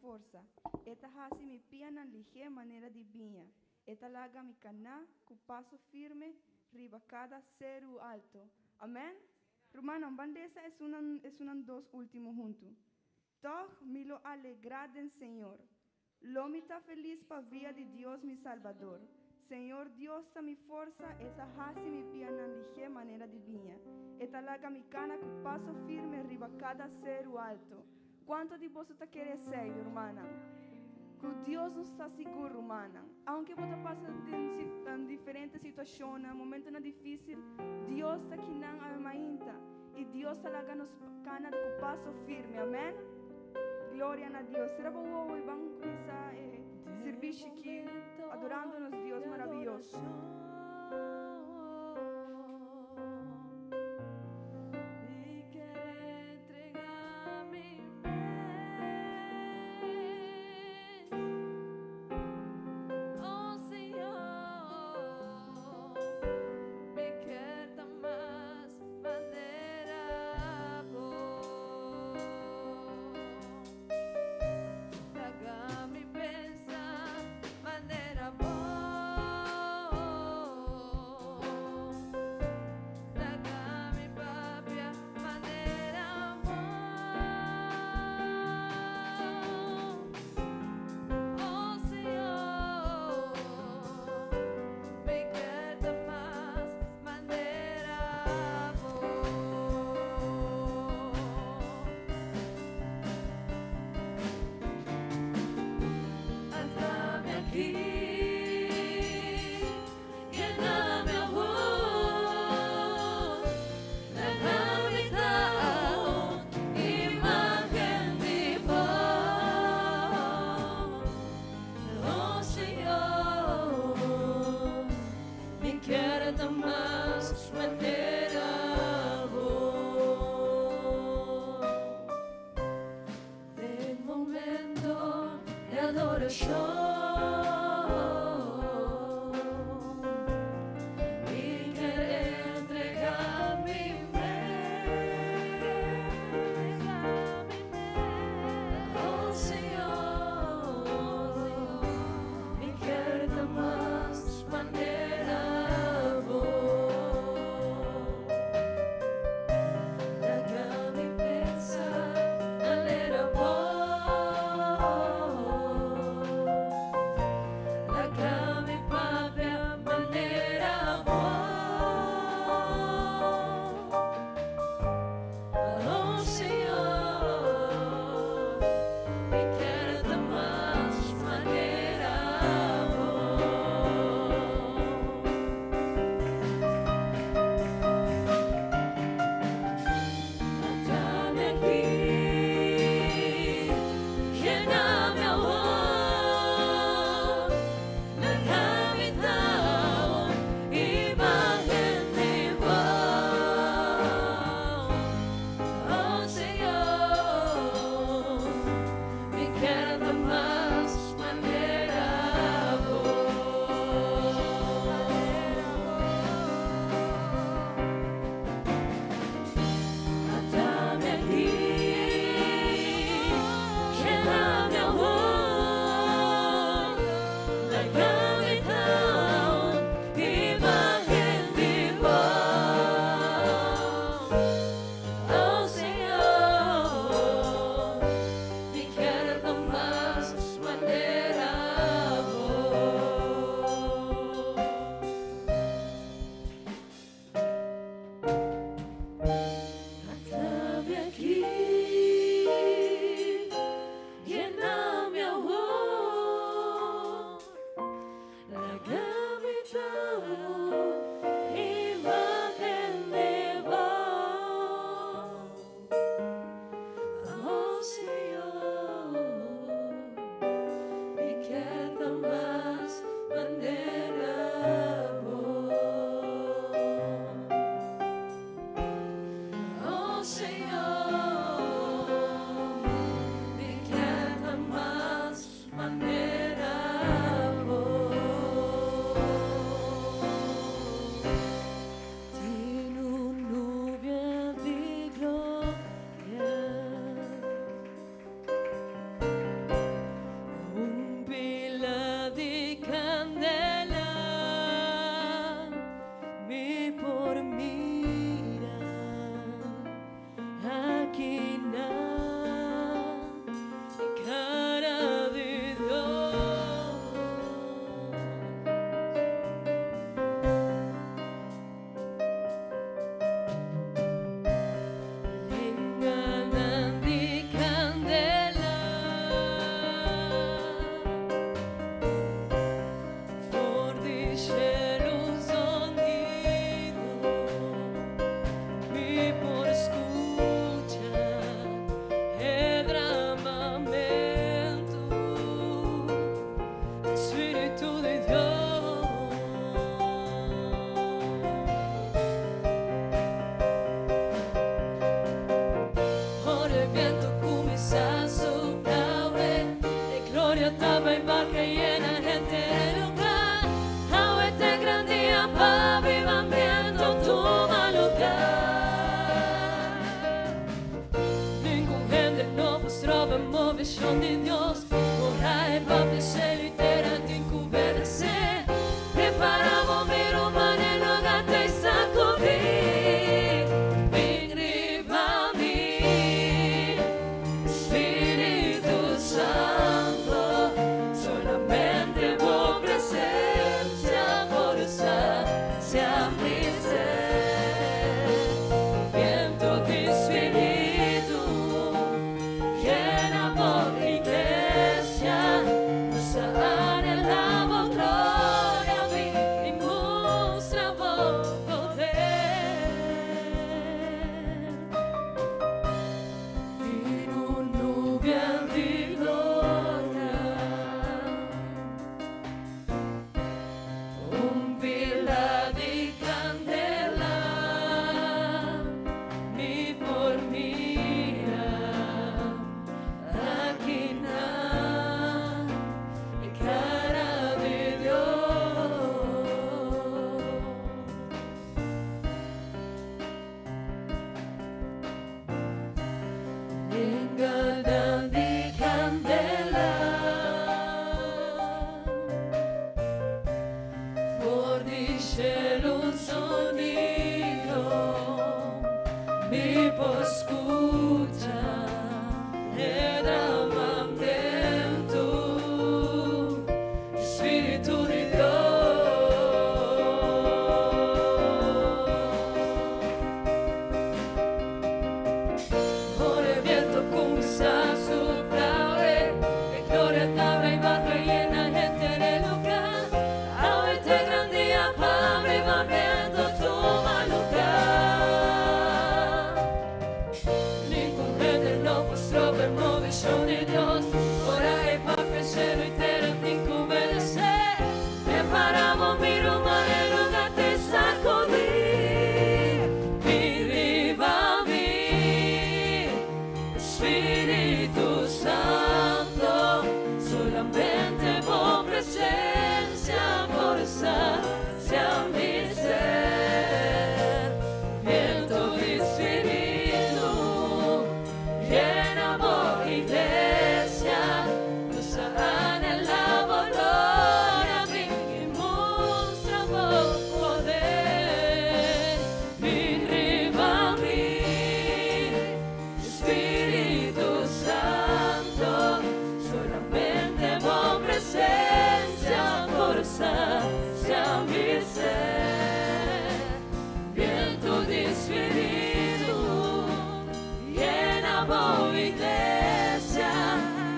forsa. E ta hasi mi pianan lihé manera di biña. E ta laga mi kana ku paso firme riba kada seru alto. Amèn? Rumannan, ban lesa esunnan esunnan dos último huntu. Tòg mi lo alegrá den Señor. Lo mi ta felis pa via di Dios mi Salbador. Señor Dios ta mi forsa, E ta hasi mi pianan lihé manera di biña. E ta laga mi kana ku paso firme riba kada seru alto. Kuantu di boso ta kere esei, rumannan? Ku Dios nos ta sigur, rumannan. Aunke bo ta pasa den diferente situashonnan, momentonan difísil, Dios ta kinan awe mainta. I Dios ta laga nos kana ku paso firme. Amèn. Gloria na Dios. Sera bo wowo i ban kuminsá e sirbishi aki adorando nos Dios maraviyoso. Gloria ta bai baka yena henter e lugá. Awe t'e gran dia pa avivamiento tuma lugá. Ningun hende no por stroba e moveshon di Dios. Ora e papia shelu i tera tin ku obedesé. Prepará bo mi ruman e lugá t'ei sakudí. Bin riba mi. Spiritu Santo, solamente bo presencia por sacia mi sed. Viento di Spiritu, yena bo iglesia, nos ta anhelá bo gloria, bin i mustra bo poder. Den un nubia di gloria, un pila di kandela, mi por mira akinan e kara di Dios. Lenganan di kandela For di shelu un sonido Mi por skucha e dramamentu Spiritu di Dios. Ora e bientu kuminsá supla, e gloria ta bai baha yena henter e lugá. Awe t'e gran dia pa avivamiento tuma lugá. Ningun hende no por stroba e moveshon di Dios. Ora e papia shelu i tera tin ku obedesé. Prepará bo mi ruman e lugá t'ei sakudí. Bin riba mi, Spiritu Santo, solamente bo presensia por sasia mi sed. Viento di Spiritu, yena bo iglesia, nos ta anhelá bo gloria, bin i mustra bo poder. Bin riba mi, Spiritu Santo, solamente bo presensia por sasia mi sed. Viento di Spiritu, yena bo iglesia,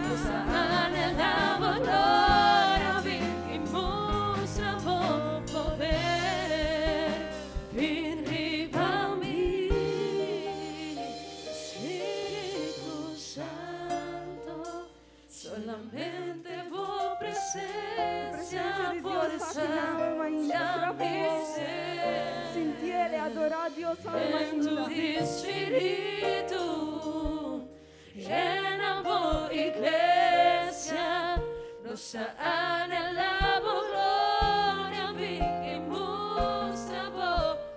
nos ta anhelá bo gloria, bin i mustra bo poder. Bin riba mi, Spiritu Santo, solamente bo Presensia presensia di por Dios ta akinan, mainta. sasia Será mi bo sed. Sintié, adorá Dios, Viento mainta. di Spiritu, yena bo iglesia, nos ta anhelá bo gloria, bin i mustra bo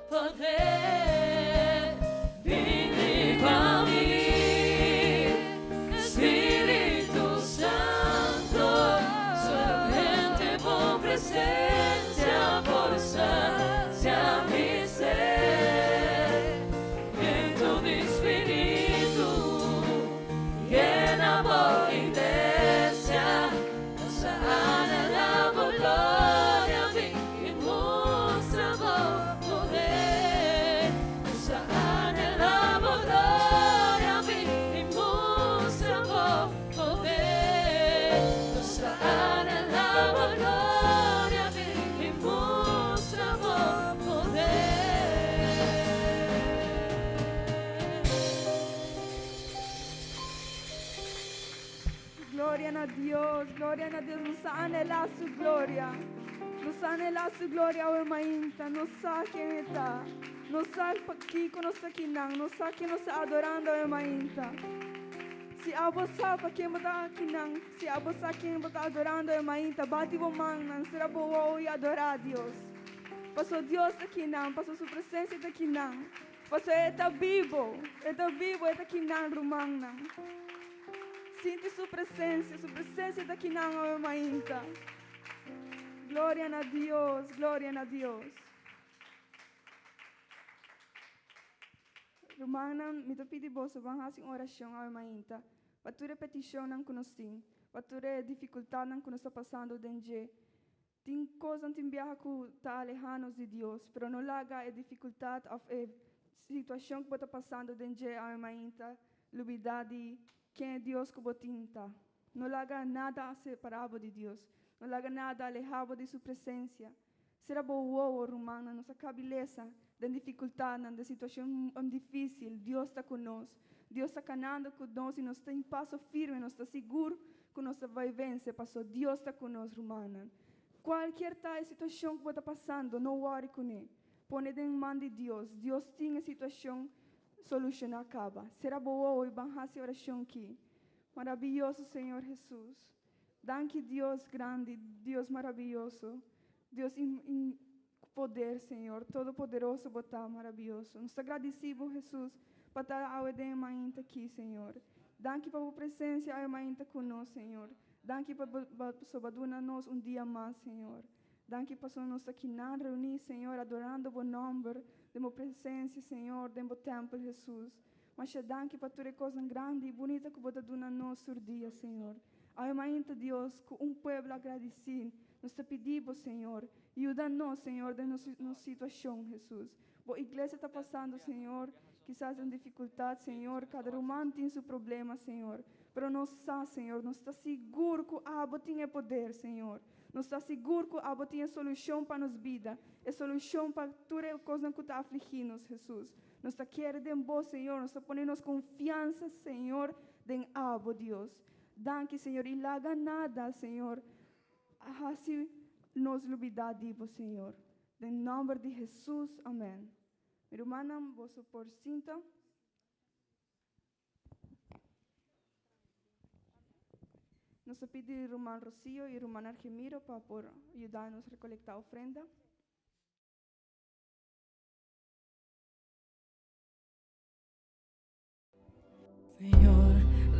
poder. Bin riba mi, Spiritu Santo, solamente bo presensia por sasia mi sed. Viento di Spiritu, yena bo iglesia, nos ta anhelá bo gloria, bin i mustra bo poder. Nos ta anhelá bo gloria, bin i mustra bo poder. Nos ta anhelá bo gloria, bin i mustra bo poder. Gloria na Dios, gloria na Dios. Nos ta anhelá su gloria. Nos ta anhelá su gloria, awe mainta. Nos sa ken e ta. Nos sa pakiko nos ta akinan. Nos sa ken nos ta adorando, awe mainta. Si abo sa pa ken bo ta akinan, si abo sa ken bo ta adorando e mainta, bati bo mannan, sera bo wowo i adorá Dios. Paso Dios ta kinan, paso su presencia ta kinan, paso E ta bibo, E ta bibo, E ta kinan, rumannan. Sinti su presencia, su presencia ta kinan awe mainta. Gloria na Dios, gloria na Dios. Rumannan, mi ta pidi boso ban hasi un orashon awe mainta pa tur e petishonnan ku nos tin, pa tur e difikultatnan ku nos ta pasando den dje. Tin kosnan tin biaha ku ta alehá nos di Dios, pero no laga e difikultat òf e situashon ku bo ta pasando den dje awe mainta lubidá di ken e Dios ku bo tin ta. No laga nada separá bo di Dios. No laga nada alehá bo di su presensia. Sera bo wowo, rumannan, nos a kabi lesa den difikultatnan, den situashon difísil, Dios ta ku nos. Dios ta kanando ku nos i nos ta in paso firme, nos ta sigur ku nos ta bai vense paso Dios ta ku nos, rumannan. Kualkier ta e situashon ku bo ta pasando, no wòri kuné. Pone den man di Dios. Dios tin e situashon solushoná kaba. Sera bo wowo i ban hasi orashon ki. Marabiyoso Señor Hesus. Danki Dios grandi, Dios marabiyoso, Dios in in ku poder Señor, todopoderoso bo ta marabiyoso. Nos ta gradisi bo Hesus pa ta awe den e mainta aki Señor. Danki pa bo presencia awe mainta ku nos Señor. Danki pa bo pasobra duna nos un dia mas Señor. Danki pasobra nos ta kinan reuni Señor adorando bo nomber den bo presencia Señor den bo tempel Hesus. Masha danki pa tur e kosnan grandi i bunita ku bo ta duna nos tur dia, Señor. Awe mainta, Dios, ku un pueblo agradisí, nos ta pidi bo, Señor, yuda nos, Señor, den nos nos situashon, Hesus. Bo iglesia ta pasando, Señor, kisas den difikultat, Señor. Kada ruman tin su problema, Señor. Pero nos sa, Señor, nos ta sigur ku abo tin e poder, Señor. Nos ta sigur ku abo tin e solushon pa nos bida, e solushon pa tur e kosnan ku ta afligí nos, Hesus. Nos ta kere den Bo, Señor. Nos ta pone nos konfiansa, Señor, den Abo, Dios. Danki, Señor, i laga nada, Señor, hasi nos lubidá di Bo, Señor. Den nòmber di Hesus, amèn. Mi rumannan, boso por sinta. Nos ta pidi ruman Rocío i ruman Argemiro pa por yuda nos rekolektá ofrenda. Señor,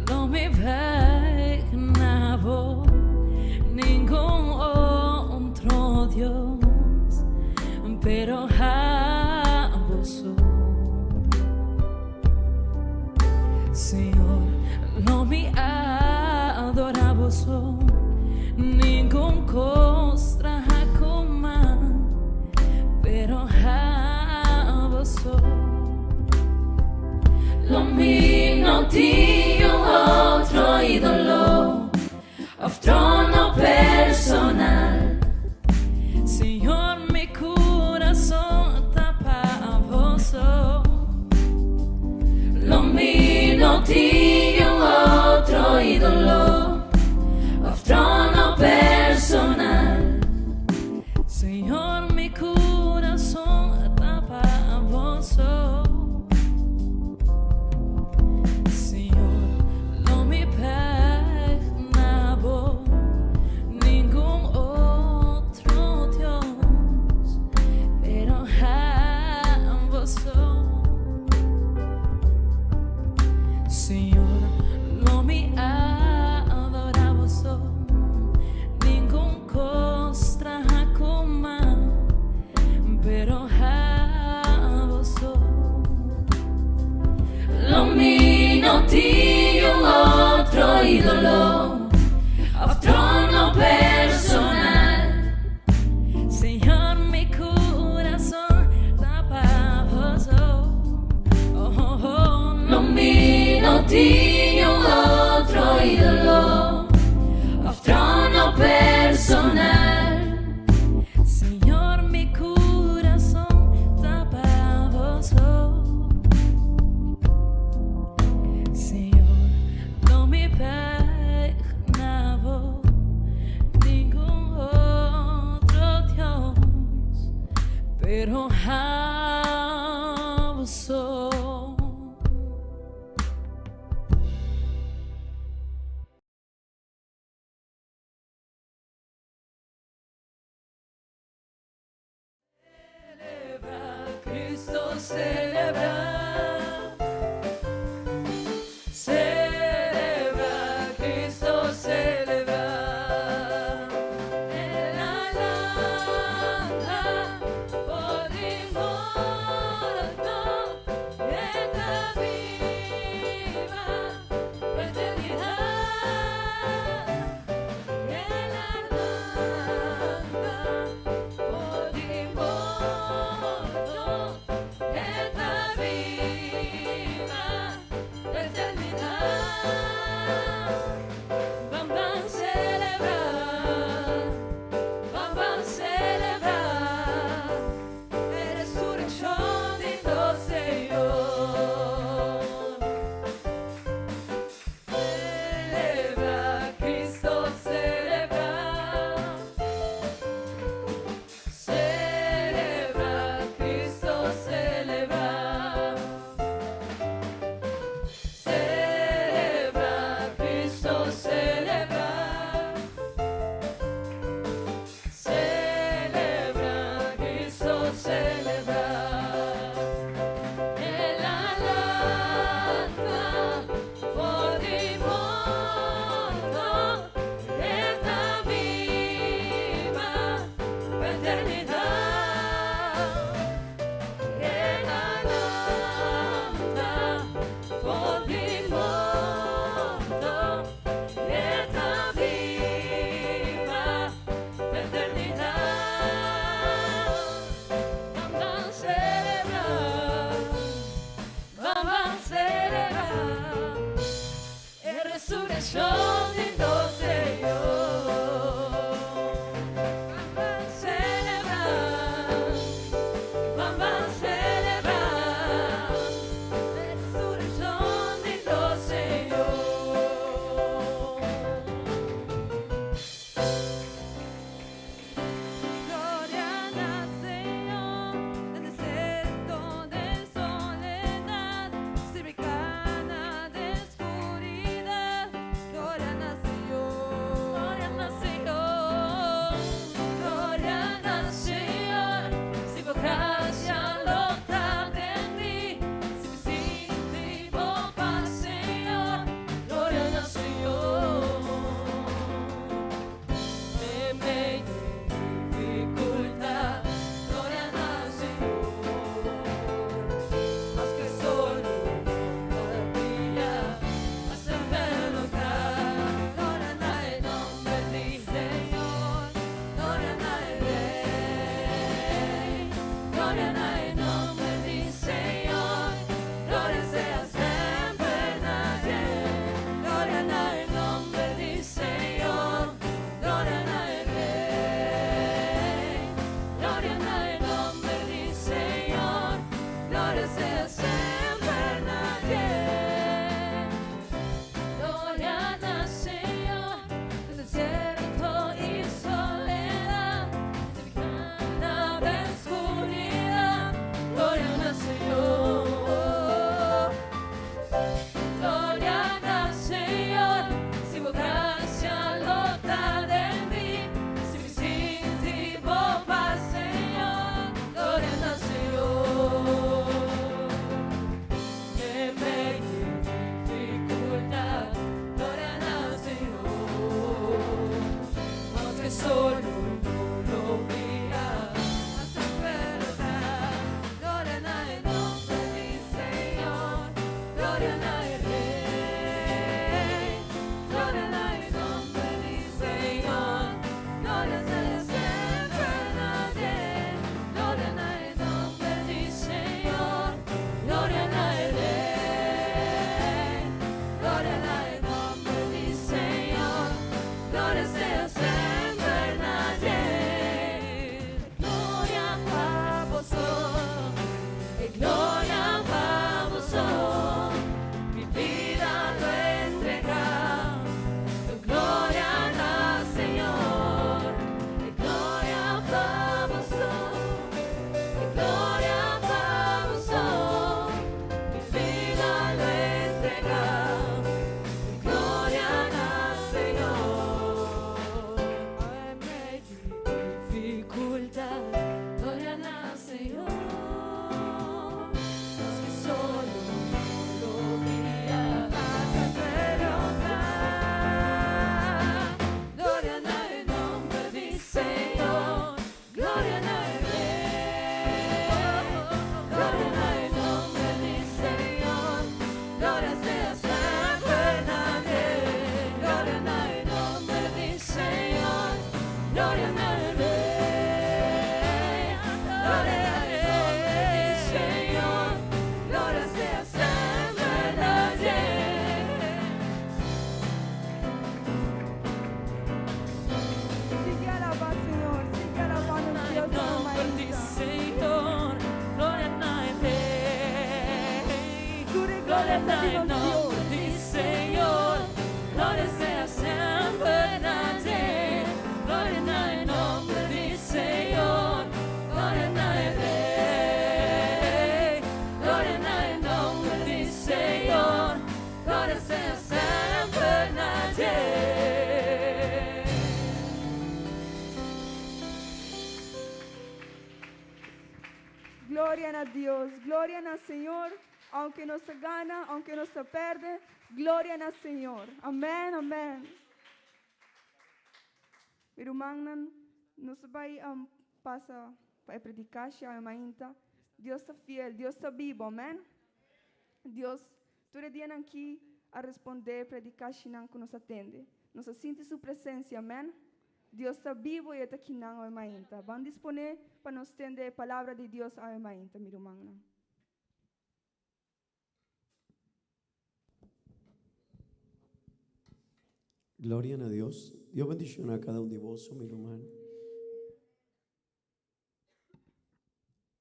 lo mi bai na bo, ningun otro Dios, pero abo so. Señor, lo mi adora bo so, ningun cos traha cu man, pero abo so. Lo mi no tin un otro idolo of trono personal. Señor, mi corazón ta pa bo so. Lo mi no tin un otro idolo of trono personal. Señor, mi corazón ta pa bo so. Señor, lo mi peg na bo, ningun otro Dios, pero abo so. Señor, lo mi adora bo so, ningun cos traha cu man, pero abo so. Lo mi no tin un otro idolo of trono personal. Señor, mi corazón ta pa bo so. Oh, oh, oh. Lo mi no tin un otro idolo of trono personal. Señor, mi corazón ta pa bo so. Señor, lo mi peg na bo, ningun otro Dios, pero abo so. selebrá. Selebrá, Kristu selebrá. El a lanta for di morto, E ta biba pa eternidat. El a lanta for di morto, E ta biba pa eternidat. Ban ban selebrá, ban ban selebrá, e resurekshon di nos Señor. Selebrá, Kristu selebrá. Selebrá, Kristu selebrá. Selebrá, Kristu selebrá. Selebrá, Kristu selebrá. El a lanta for di morto, E ta biba pa eternidat. El a lanta for di morto, E ta biba pa eternidat. Ban ban selebrá, ban ban selebrá, e resurekshon di nos Señor. Ban ban selebrá, ban ban selebrá, e resurekshon di nos Señor. Gloria na Señor, den desierto den soledat, si mi kana den skuridat. Gloria na Señor, Gloria na Señor, gloria na Señor. Si bo grasia lo ta den mi, si mi sinti bo pas, Señor, gloria na Señor. Meimei di difikultat, gloria na Señor. Maske solo no briya, mas semper lo ta. Gloria na e nòmber di Señor, gloria na e Rei. Gloria na e nòmber di Señor, gloria sea semper na dje. Gloria na e nòmber di Señor, gloria na e Rei. Gloria na e nòmber di Señor, gloria sea semper na dje. Gloria na Señor, den desierto i soledat, si mi kana den skuridat, gloria na Señor. Gloria na Señor, si bo grasia lo ta den mi, si mi sinti bo pas, Señor, gloria na Señor. Meimei di difikultat, gloria na Señor. Maske solo no briya, mas semper lo ta. Gloria na e nòmber di Señor, gloria na e Rei. Gloria na e nòmber di Señor, gloria sea semper na dje. Gloria na e nòmber di Señor, gloria na e Rei. Gloria na e nòmber di Señor, gloria sea semper na dje. Gloria pa Bo, e gloria pa Bo, mi bida lo entregá. Gloria na Señor, e gloria pa Bo, e gloria pa Bo, mi bida lo entregá. Gloria na Señor. Gloria na e Rey, gloria na e nomber di Señor, gloria sea semper na dje. Sigui alabá Señor, sigui alabá nos Na e Dios nomber di Almaita. Señor, gloria na e Rey, Tur e gloria gloria ta na di e nos nomber Dios. di Señor, gloria sea semper na dje. Gloria na e nomber di Señor, gloria na e Rey, gloria na e nomber di Señor, gloria sea semper na dje. Gloria na Dios, gloria na Señor, aunke nos ta gana, aunke nos ta perde, gloria na Señor. Amen, amen. Mi rumannan, nos ta bai pasa pa e predikashi awe mainta. Dios ta fiel, Dios ta bibo, amen. Dios tur e dianan ki a respondé predikashinan ku nos a tende. Nos a sinti su presensia, amen. Dios ta bibo i e ta kinan awe mainta. Ban disponé pa nos tende e palabra di Dios awe mainta, mi rumannan. Gloria na Dios. Dios bendiciona cada un di boso, mi ruman.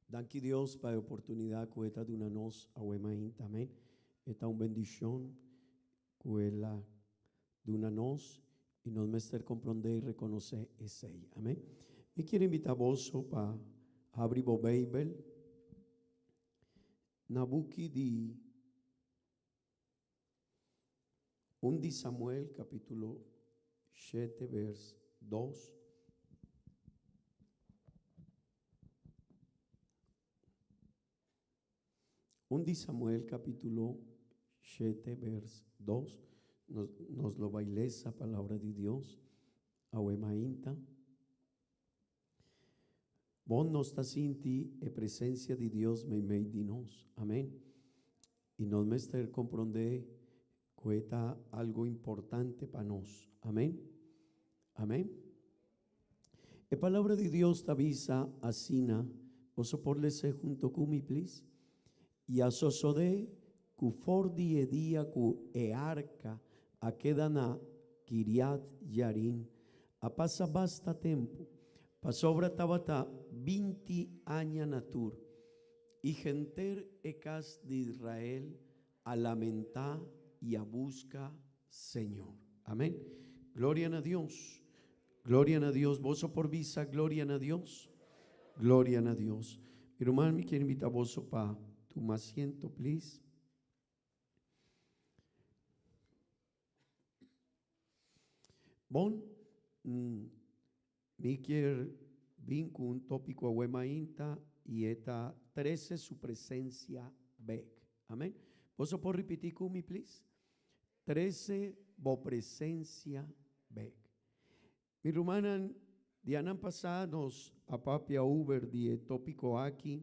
Danki Dios pa e oportunidad cu e ta duna nos awe mainta. Amen. E ta un bendicion cu el a duna nos y nos mester comprende y reconoce esey. Amen. Mi kier invita boso pa habri bo Bijbel na buki di un di Samuel capítulo 7 vers 2. Un di Samuel capítulo 7 vers 2. Nos, nos lo bai lesa palabra di Dios. Awe mainta. Bon nos ta sinti e presencia di Dios meimei di nos. Amen. Y nos mester comprende cu e ta algo importante pa nos. Amen. Amen. E palabra di Dios ta bisa asina, boso por lese hunto cu mi, please? Y a sosode cu for di e dia cu e arca a keda na Kiriat-Jearim, a pasa basta tempu, pasobra tabata 20 aña na tur, y henter e cas di Israel a lamentá y a busca Señor. Amén. Gloria na Dios. Gloria na Dios. Boso por bisa gloria na Dios. Gloria na Dios. Mi ruman, mi kier invita boso pa tuma asiento, please. Bon, mi kier bin ku un tópiko awe mainta i e ta trese su presensia bek. Amen. Boso por ripití ku mi, please? Trese bo presensia bek. Mi rumannan, dianan pasá nos a papia over di e tópiko aki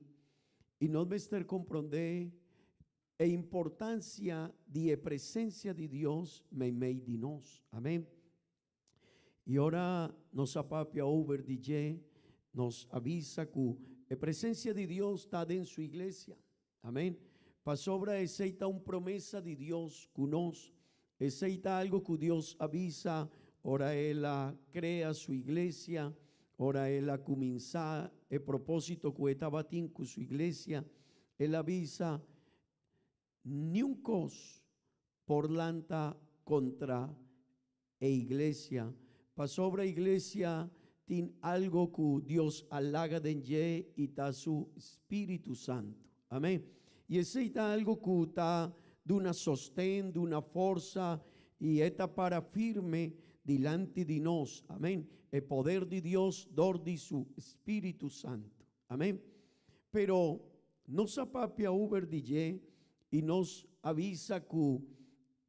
i nos mester komprondé e importansia di e presensia di Dios meimei di nos. Amen. I ora nos a papia over di dje, nos a bisa ku e presensia di Dios ta den su iglesia. Amen. Pasobra esei ta un promesa di Dios ku nos. Esei ta algo ku Dios a bisa ora El a krea su iglesia, ora El a kuminsá e propósito ku E tabatin ku su iglesia. El a bisa, Niun kos por lanta kontra e iglesia, pasobra iglesia tin algo ku Dios a laga den dje i ta su Spiritu Santu. Amen. I esei ta algo ku ta duna sosten, duna forsa i e ta para firme dilanti di nos. Amen. E poder di Dios dor di su Spiritu Santu. Amen. Pero nos a papia over di dje i nos a bisa ku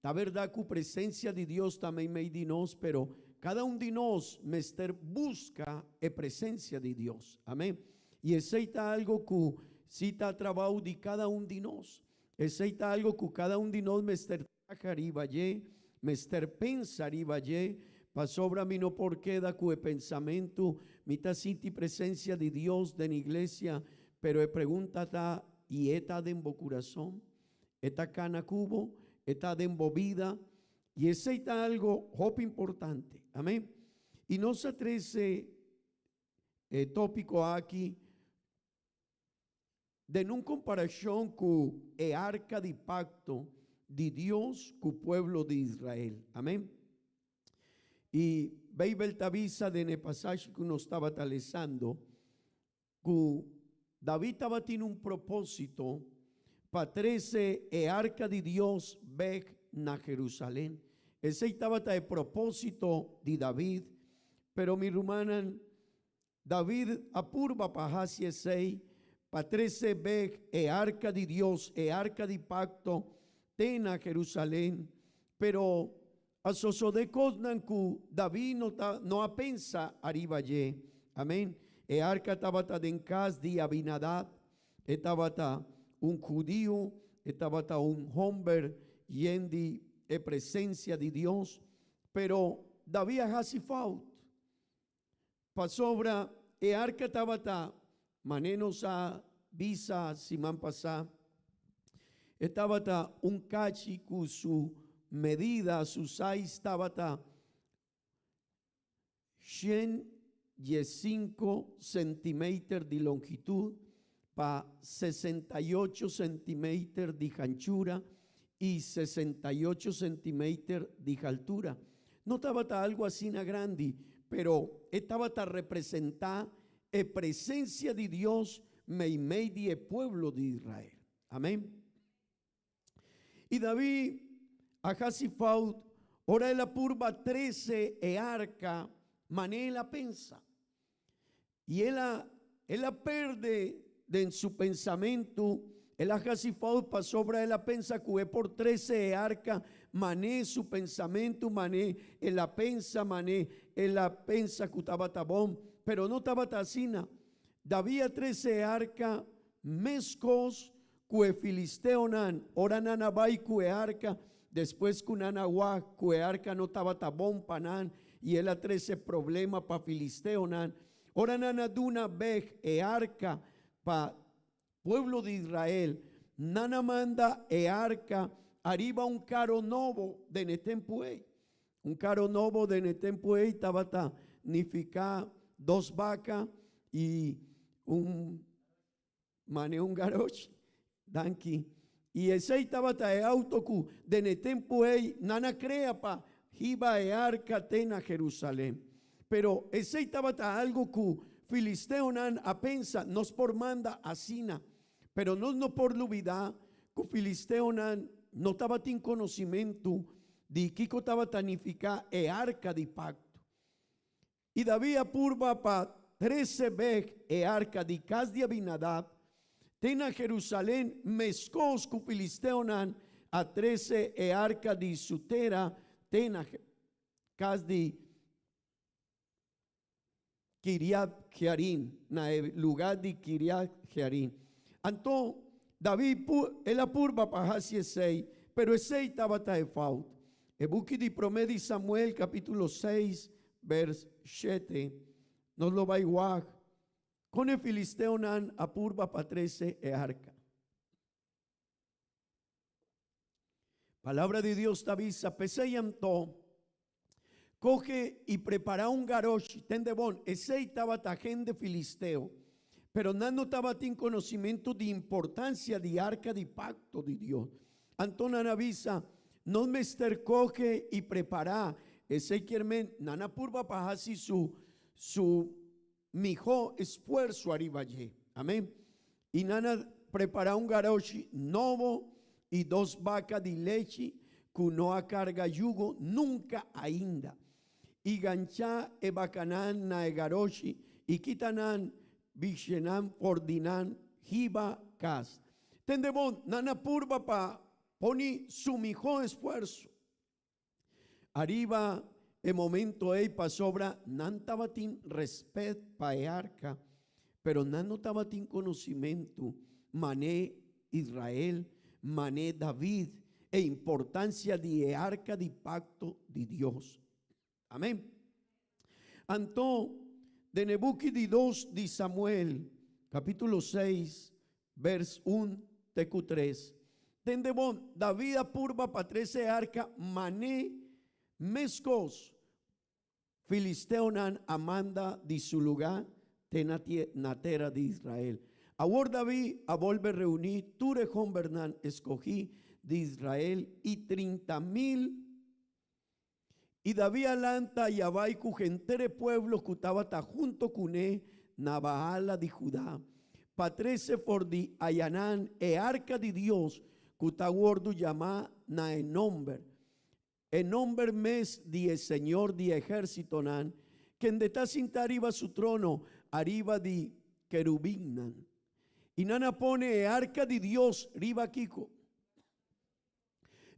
Ta berdad cu presencia di Dios ta meimei di nos, pero cada un di nos mester busca e presencia di Dios. Amen. Y esey ta algo cu si ta trabao di cada un di nos. Esey ta algo cu cada un di nos mester traha riba dje, mester pensa riba dje, Pasobra mi no por keda ku e pensamentu, mi ta sinti presensia di Dios den iglesia, pero e pregunta ta, i e ta den bo kurason? E ta kana ku bo? E ta den bo bida? I esei ta algo hopi importante. Amen. I nos a trese e tópiko aki den un komparashon ku e arka di pakto di Dios ku pueblo di Israel. Amen. I Beibel ta bisa den e pasashi ku nos tabata lesando ku David tabatin un propósito pa trese e arka di Dios bèk na Jerusalén. Esei tabata e propósito di David. Pero mi rumannan, David a purba pa hasi esei, pa trese bèk e arka di Dios, e arka di pakto, te na Jerusalén. Pero a sosodé kosnan ku David no ta no a pensa ariba dje. Amèn. E arka tabata den kas di Abinadab. E tabata un hudiu, e tabata un hòmber yen di e presensia di Dios. Pero David a hasi fout. Pasobra e arka tabata, mane nos a bisa siman pasá, e tabata un kachi ku su medida, su size tabata 115 centimeter di longitud pa 68 centimeter di hanchura i 68 centimeter di haltura. No tabata algu asina grandi, pero e tabata representá e presensia di Dios meimei di e pueblo di Israel. Amén. I David a hasi fout ora el a purba trese e arka manera el a pensa. I el a el a perde den su pensamentu, el a hasi fout pasobra el a pensa ku e por trese e arka mané su pensamentu, mané el a pensa, mané el a pensa ku tabata bon, pero no tabata asina. David a trese e arka meskos ku e filisteonan, ora nan a bai ku e arka, despues ku nan a wak ku e arka no tabata bon pa nan i el a trese problema pa filisteonan, ora nan a duna bèk e arka pa pueblo di Israel, nan a manda e arka ariba un karo nobo den e tempu ei. Un karo nobo den e tempu ei tabata nifiká dos baka i un Mane un garoshi. Danki. I esei tabata e auto ku den e tempu ei nan a krea pa hiba e arka te na Jerusalem. Pero esei tabata algu ku filisteonan a pensa, nos por manda asina. Pero nos no por lubidá ku filisteonan no tabatin konosimentu di kiko tabata nifiká e arka di pakto. I David a purba pa trese bek e arka di kas di Abinadab te na Jerusalén, meskos ku filisteonan a trese e arka di su tera te na kas di Kiriat-Jearim, na e lugá di Kiriat-Jearim. Anto David el a purba pa hasi esei, pero esei tabata e fout. E buki di Promé di Samuel capítulo 6 vers 7 nos lo bai wak kon e filisteonan a purba pa trese e arka. Palabra di Dios ta bisa, P'esei anto, kohe i prepará un garoshi, tende bon, esei tabata hende filisteo, pero nan no tabatin konosimentu di importansia di arka di pakto di Dios. Anto nan a bisa, Nos mester kohe i prepará. Esei kier men, nan a purba pa hasi su su mihó esfuerso ariba dje. Amén. I nan a prepará un garoshi nobo i dos baka di lechi ku no a karga yugo nunka ainda. I ganchá e bakanan na e garoshi i kita nan bishenan for di nan hiba kas. Tende bon, nan a purba pa poni su mihó esfuerso. Ariba e momento ei pasobra nan tabatin respet pa e arka, pero nan no tabatin konosimentu mané Israel, mané David, e importansia di e arka di pakto di Dios. Amèn. Anto, den e buki di dos di Samuel, kapítulo seis, bèrs un te ku tres, tende bon, David a purba pa trese e arka mané meskos Filisteonan a manda di su lugá te na na tera di Israel. Awor David a bolbe reuní tur e hombernan eskogí di Israel i 30,000. I David a lanta i a bai ku henter e pueblo ku tabata hunto kuné na Baala di Judá, pa trese for di ayanan e arka di Dios ku ta wòrdu yamá na e nòmber, e nòmber mes di e Señor di ehérsitonan, kende ta sintá riba su trono ariba di kerubinnan. I nan a pone e arka di Dios riba kiko?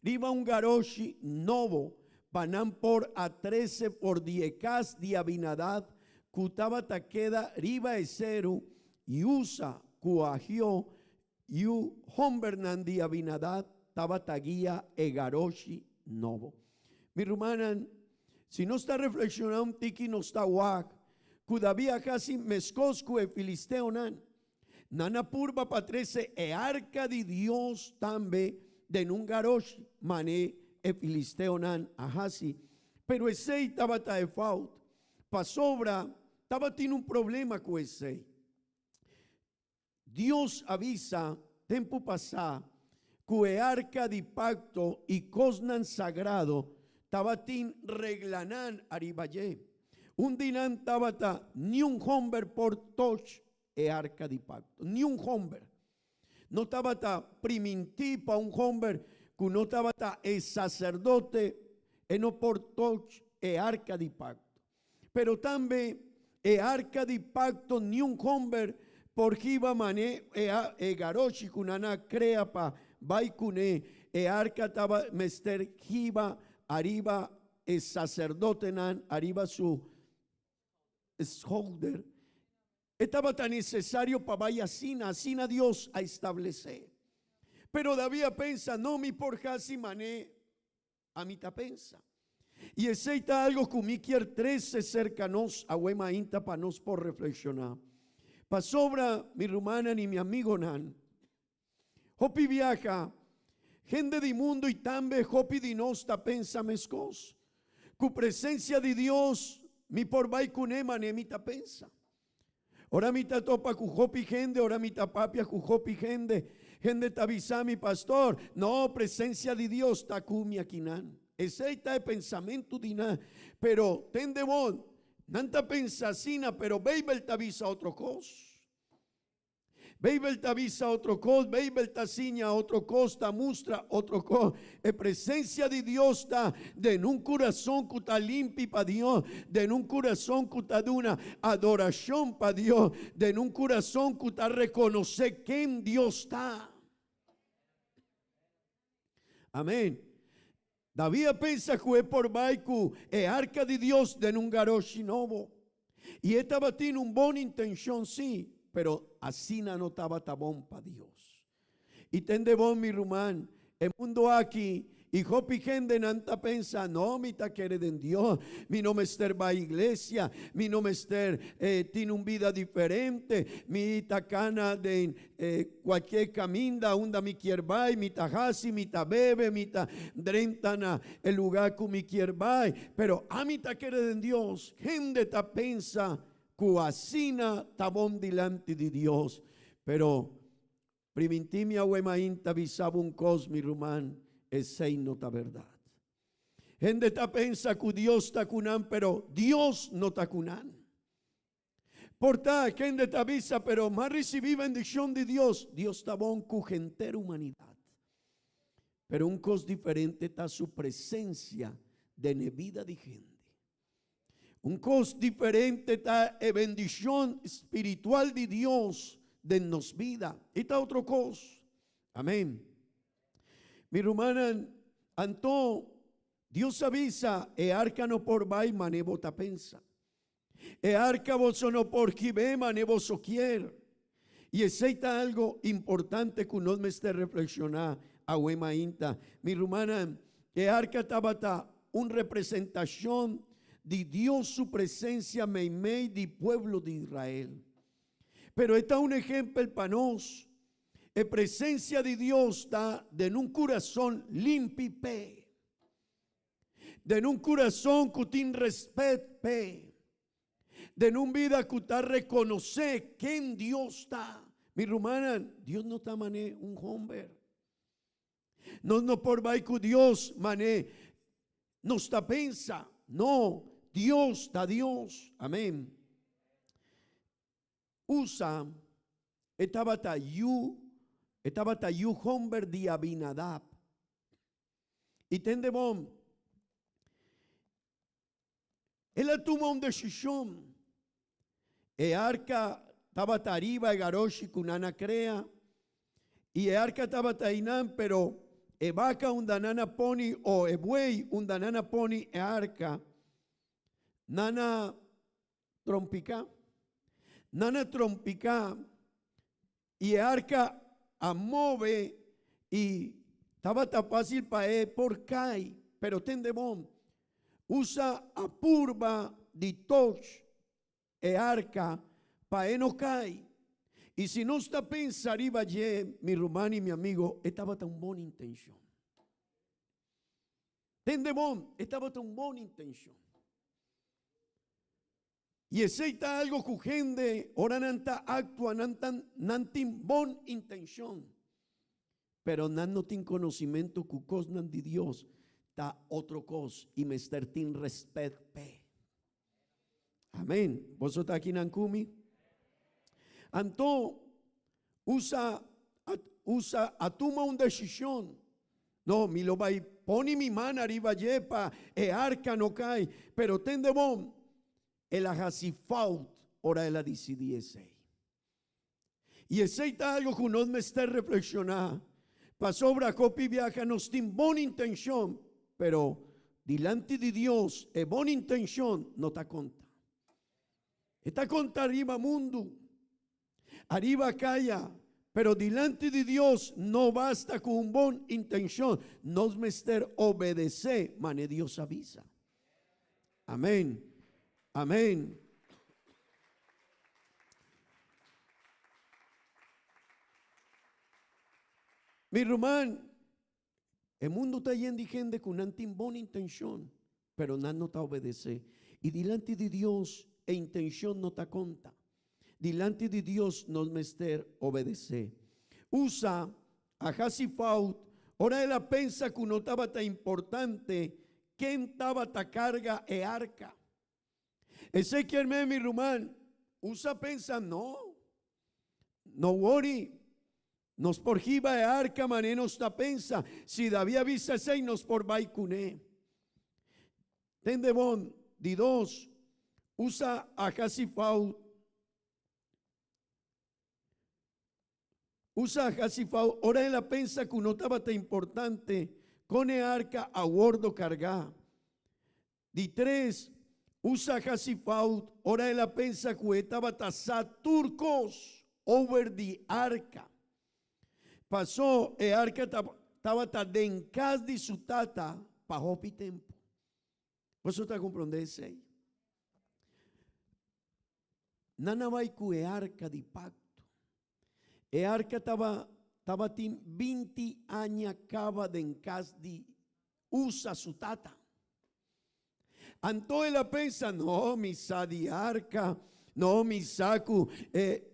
Riba un garoshi nobo pa nan por a trese for di e kas di Abinadab ku tabata keda riba e seru i Usa ku Ahio yu hombernan di Abinadab tabata guia e garoshi nobo. Mi rumannan, si nos ta reflekshoná un tiki nos ta wak ku David a hasi meskos ku e filisteonan. Nan a purba pa trese e arka di Dios tambe den un garoshi, mane e filisteonan a hasi. Pero esei tabata e fout, pasobra tabatin un problema ku esei. Dios a bisa tempu pasá ku e arka di pakto i kosnan sagrado tabatin reglanan ariba dje. Un di nan tabata niun homber por toch e arka di pakto. Niun homber. No tabata primintí pa un homber ku no tabata e saserdote, e no por toch e arka di pakto. Pero tambe e arka di pakto niun homber por hiba mané e e garoshi ku nan a krea pa bai kuné. E arka taba mester hiba ariba e saserdotenan ariba su schouder. E tabata nesesario pa bai asina, asina Dios a establesé. Pero David a pensa, No mi por hasi mané ami ta pensa. I esei ta algo ku mi kier trese serka nos awe mainta pa nos por reflekshoná. Pasobra, mi rumannan i mi amigonan, Hopi biaha, hende di mundu i tambe hopi di nos ta pensa meskos. Ku presensia di Dios mi por bai kuné manera mi ta pensa. Ora mi ta topa ku hopi hende, ora mi ta papia ku hopi hende, hende ta bisa mi, Pastor, no, presensia di Dios ta ku mi akinan. Esei ta e pensamentu di nan. Pero tende bon, nan ta pensa asina, pero Beibel ta bisa otro kos. Beibel ta bisa otro kos, Beibel ta siña otro kos, ta mustra otro kos. E presensia di Dios ta den un kurason ku ta limpi pa Dios, den un kurason ku ta duna adorashon pa Dios, den un kurason ku ta rekonosé ken Dios ta. Amén. David a pensa ku e por bai ku e arka di Dios den un garoshi nobo. I e tabatin un bon intenshon sí, pero asina no tabata bon pa Dios. I tende bon, mi ruman, e mundu aki i hopi hendenan ta pensa, No, mi ta kere den Dios, mi no mester bai iglesia, mi no mester tin un bida diferente, mi ta kana den E cualkier caminda unda mi kier bay, mi ta haci, mi ta bebe, mi ta drenta na e lugar cu mi kier bay, pero ami ta kere den Dios. Hende ta pensa cu asina ta bon dilanti di Dios. Pero priminti mi awe mainta bisa bo un cos, mi ruman, esey no ta berdad. Hende ta pensa cu Dios ta cu nan, pero Dios no ta cu nan. Por ta, kende ta bisa, pero m'a risibí bendishon di Dios. Dios ta bon ku henter humanidat. Pero un kos diferente ta su presensia den e bida di hende. Un kos diferente ta e bendishon spiritual di Dios den nos bida. E ta otro kos. Amén. Mi rumannan, anto Dios a bisa, e arka no por bai mane bo ta pensa. E arka boso no por hib'é mane boso kier. I esei ta algo importante ku nos mester reflekshoná awe mainta. Mi rumannan, e arka tabata un representashon Di Dios su presencia meimei di pueblo di Israel. Pero e ta un ehempel pa nos. E presencia di Dios ta den un curason limpi p'e. Den un curason cu tin respet p'e. Den un bida cu ta reconoce ken Dios ta. Mi rumannan, Dios no ta mane un homber. Nos no por bai cu Dios mane nos ta pensa. No, Dios ta Dios. Amen. Usa e tabata yu, e tabata yu homber di Abinadab. I tende bon, el a tuma un desishon. E arka tabata ariba e garoshi ku nan a krea, i e arka tabata einan, pero e baka unda nan a poni, o e buey unda nan a poni e arka, nan a trompiká. Nan a trompiká i e arka a move i tabata fásil pa e por kai. Pero tende bon, usa a purba di toch e arka pa e no kai. I si nos ta pensa riba dje, mi ruman i mi amigo, e tabata un bon intenshon. Tende bon, e tabata un bon intenshon. I esei ta algo ku hende ora nan ta aktua nan ta nan tin bon intenshon, pero nan no tin konosimentu ku kosnan di Dios ta otro kos i mester tin rèspèt p'e. Amen. Boso ta akinan ku mi? Anto usa usa a tuma un desishon. No, mi lo bai pone mi man ariba dje pa e arka no kai. Pero tende bon, el a hasi fout ora el a disidí esei. I esei ta algo ku nos mester reflekshoná, pasobra hopi biaha nos tin bon intenshon, pero dilanti di Dios e bon intenshon no ta konta. E ta konta riba mundu, ariba kaya, pero dilanti di Dios no basta ku un bon intenshon, nos mester obedesé mane Dios a bisa. Amén. Amén. Mi ruman, e mundo ta yen di hende ku nan tin bon intenshon, pero nan no ta obedesé. I dilanti di Dios e intenshon no ta konta. Dilanti di Dios nos mester obedesé. Usa a hasi fout ora el a pensa ku no tabata importante ken tabata karga e arka. Esei kier men, mi ruman, usa pensa, No, no wori, nos por hiba e arka manera nos ta pensa. Si David a bisa esei, nos por bai kuné. Tende bon, di dos, usa a hasi fout. Usa a hasi fout ora el a pensa ku no tabata importante kon e arka a wordo kargá. Di tres, usa a hasi fout ora el a pensa ku e tabata sa tur kos over di arka. Pasó e arka tabata den kas di su tata pa hopi tempu. Boso ta komprondé esei? Nan a bai ku e arka di pakto. E arka taba tabatin 20 aña kaba den kas di Usa su tata. Anto el a pensa, No, mi sa di arka, no, mi sa ku e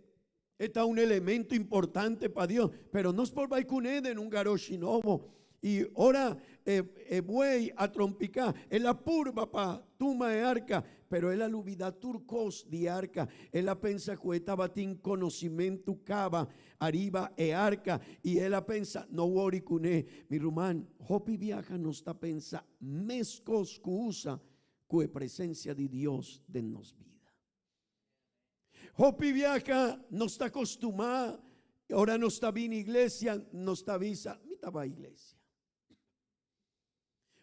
e ta un elemento importante pa Dios, pero nos por bai kuné den un garoshi nobo. I ora e e buey a trompiká, el a purba pa tuma e arka, pero el a lubidá tur kos di e arka. El a pensa ku e tabatin konosimentu kaba Ariba e arka, i el a pensa, No wori kuné. Mi ruman, hopi biaha nos ta pensa meskos ku usa ku e presensia di Dios den nos bida. Hopi biaha nos ta kostumá, ora nos ta bini iglesia, nos ta bisa, Mi ta bai iglesia.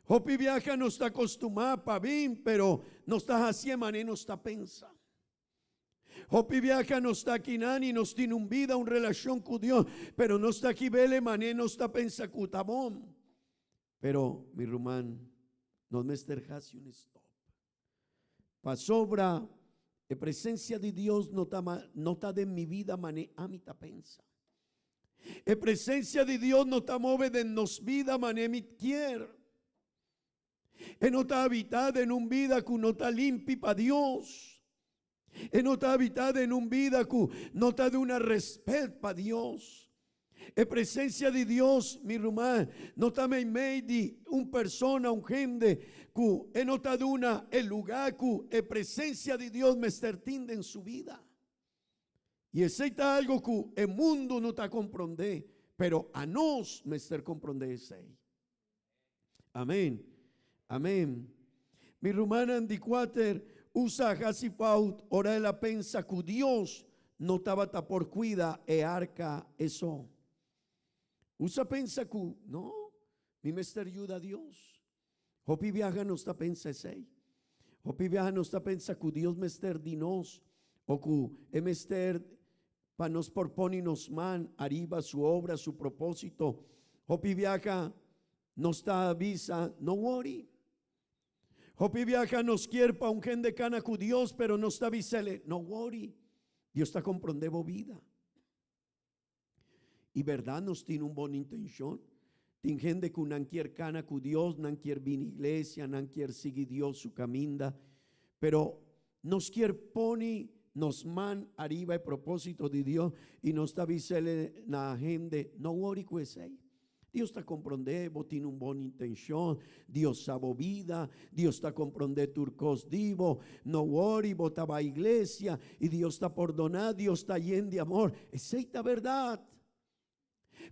Hopi biaha nos ta kostumá pa bin, pero nos ta hasié manera nos ta pensa. Hopi biaha nos ta akinan i nos tin un bida, un relashon ku Dios, pero nos ta kib'el e manera nos ta pensa ku ta bon. Pero, mi ruman, nos mester hasi un stòp. Pasobra e presencia di Dios no ta no ta den mi vida mane ami ta pensa. E presencia di Dios no ta move den nos bida mane mi kier. E no ta habita den un bida cu no ta limpi pa Dios. E no ta habita den un bida cu no ta duna respet pa Dios. E presencia di Dios, mi ruman, no ta meimei di un persona, un hende, cu e no ta duna e lugar cu e presencia di Dios mester tin den su bida. Y esey ta algo cu e mundo no ta compronde, pero anos mester compronde esey. Amen. Amen. Mi rumannan di kuater usa hasi fout ora el a pensa ku Dios no tabata por kuida e arka eso. Usa pensa ku, no, mi mester yuda Dios. Hopi biaha nos ta pensa esei. Hopi biaha nos ta pensa ku Dios mester di nos o ku e mester pa nos por pone nos man ariba su obra, su propósito. Hopi biaha nos ta bisa, no worry. Hopi biaha nos kier pa un hende cana cu Dios, pero nos ta bisele, no worry. Dios ta comprende bo vida. Y berdad nos tin un bon intencion. Tin hende cu nan kier cana cu Dios, nan kier bini iglesia, nan kier sigui Dios su caminda, pero nos kier pone nos man ariba e proposito di Dios y nos ta bisele na hende, no worry cu esey. Dios ta comprende bo tin un bon intencion, Dios sa bo bida, Dios ta comprende tur cos di bo, no worry, bo ta bai iglesia y Dios ta pordona, Dios ta yen di amor. Esey ta berdad.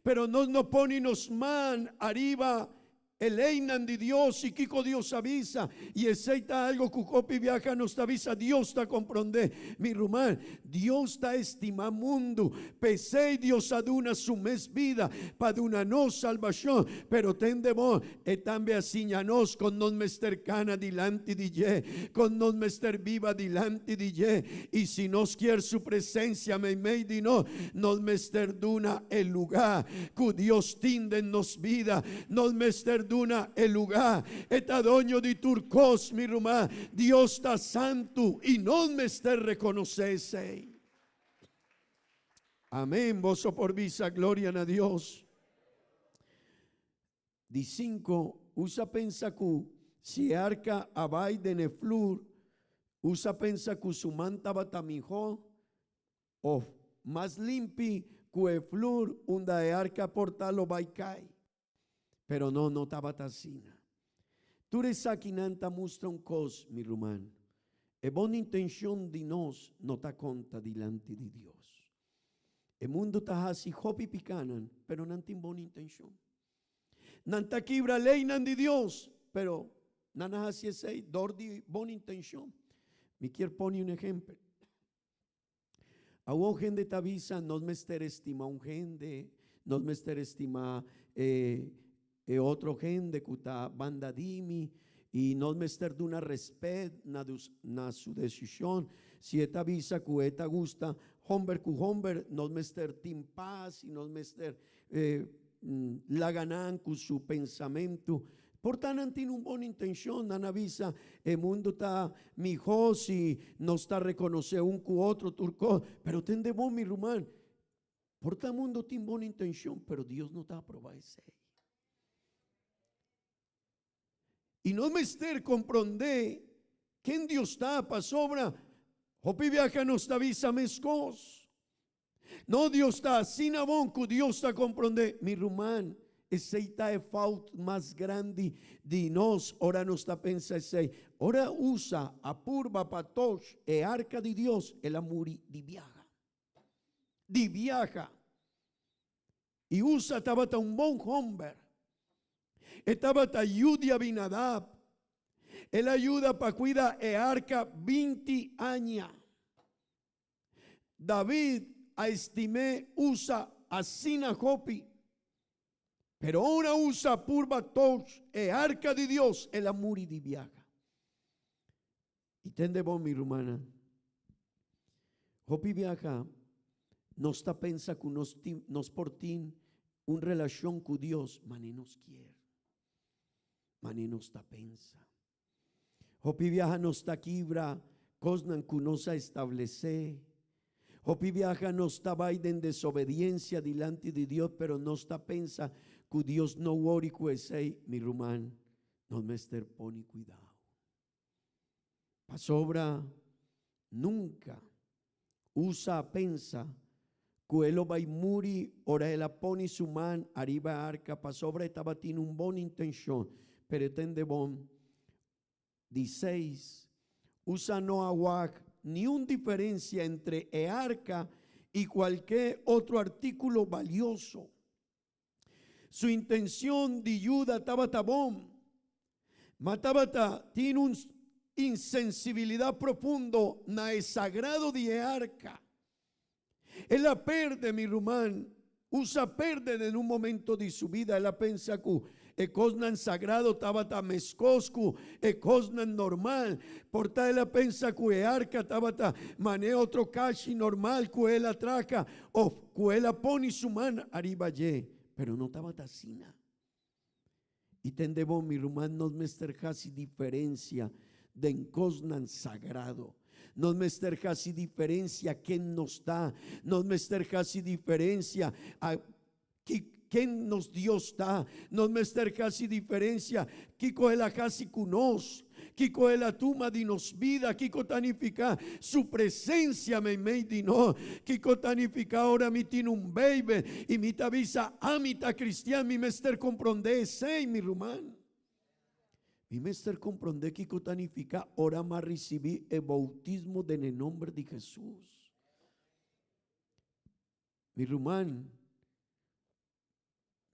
Pero nos no pone nos man ariba e leynan di Dios y kico Dios a bisa. Y esey ta algo cu hopi biaha nos ta bisa Dios ta comprende. Mi ruman, Dios ta estima mundu, p'esey Dios a duna su mes bida pa duna nos salbacion. Pero tende bon, e tambe a siña nos con nos mester cana dilanti di dje, con nos mester biba dilanti di dje. Y si nos kier su presencia meimei di nos, nos mester duna e lugar cu Dios tin den nos bida. Nos mester duna e lugá. E ta doño di tur kos, mi ruman. Dios ta santu i nos mester rekonosé esei. Amén. Boso por bisa gloria na Dios. Di sinku, usa pensa ku si e arka a bai den e flur, usa pensa ku su man tabata mihó Of, mas limpi ku e flur unda e arka por ta lo bai kai. Pero no, no tabata asina. Tur esakinan ta mustra un kos, mi ruman, e bon intenshon di nos no ta konta dilanti di Dios. E mundu ta hasi hopi pikanan, pero nan tin bon intenshon. Nan ta kibra leynan di Dios, pero nan a hasi esei dor di bon intenshon. Mi kier pone un ehempel. Awor hende ta bisa, nos mester estima un hende, nos mester estima e, e otro hende ku ta banda di mi, i nos mester duna respet na, dus, na su desishon. Si e ta bisa ku e ta gusta homber ku homber, nos mester tin pas i nos mester eh, laga nan ku su pensamentu. Por ta nan tin un bon intenshon, nan a bisa e mundu ta mihó si nos ta rekonosé un ku otro tur kos. Pero tende bon mi ruman, por ta mundu tin bon intenshon, pero Dios no ta aprobá esei. I nos mester komprondé ken Dios ta, pasobra hopi biaha nos ta bisa meskos. No, Dios ta asina bon ku Dios ta komprondé. Mi ruman, esei ta e fout mas grandi di nos ora nos ta pensa esei. Ora usa a purba pa toch e arka di Dios, el a muri di biaha. Di biaha. I Usa tabata un bon homber. E tabata yu di Abinadab. El a yuda pa kuida e arka 20 aña. David a estim'é usa asina hopi. Pero ora usa purba toch e arka di Dios, el a muri di biaha. I tende bon, mi rumannan, hopi biaha nos ta pensa ku nos tin, nos por tin un relashon ku Dios, ma ni nos kier, ma ni nos ta pensa. Hopi biaha nos ta kibra kosnan ku nos a establesé. Hopi biaha nos ta bai den desobediencia dilanti di Dios pero nos ta pensa ku Dios no wori ku esei. Mi ruman, nos mester pone kuidao. Pasobra nunka Usa a pensa ku e lo bai muri ora el a pone su man ariba e arka pasobra e tabatin un bon intenshon, pero e tende bon. Di seis, Usa no a wak niun diferensia entre e arka i kualke otro artíkulo balioso. Su intencion di yuda tabata bon, ma tabata tin un insensibilidad profundo na e sagrado di e arca. El a perde, mi ruman, usa perde den un momento di su bida. El a pensa cu e cosnan sagrado tabata mescos cu e cosnan normal. Por ta el a pensa cu e arca tabata mane otro cashi normal cu el a traha of cu el a pone su man ariba dje, pero no tabata asina. I tende bon, mi ruman, nos mester haci diferencia den cosnan sagrado. Nos mester haci diferencia ken nos ta. Nos mester haci diferencia a ki ken nos Dios ta. Nos mester haci diferencia kiko el a haci cu nos, kiko el a tuma di nos bida, kiko ta nifica su presencia meimei di nos, kiko ta nifica ora mi tin un Bijbel y mi ta bisa ami ta cristian, mi mester compronde esey, mi ruman. Mi mester compronde kiko ta nifica ora mi a ricibi e bautismo den e nomber di Jesus. Mi ruman,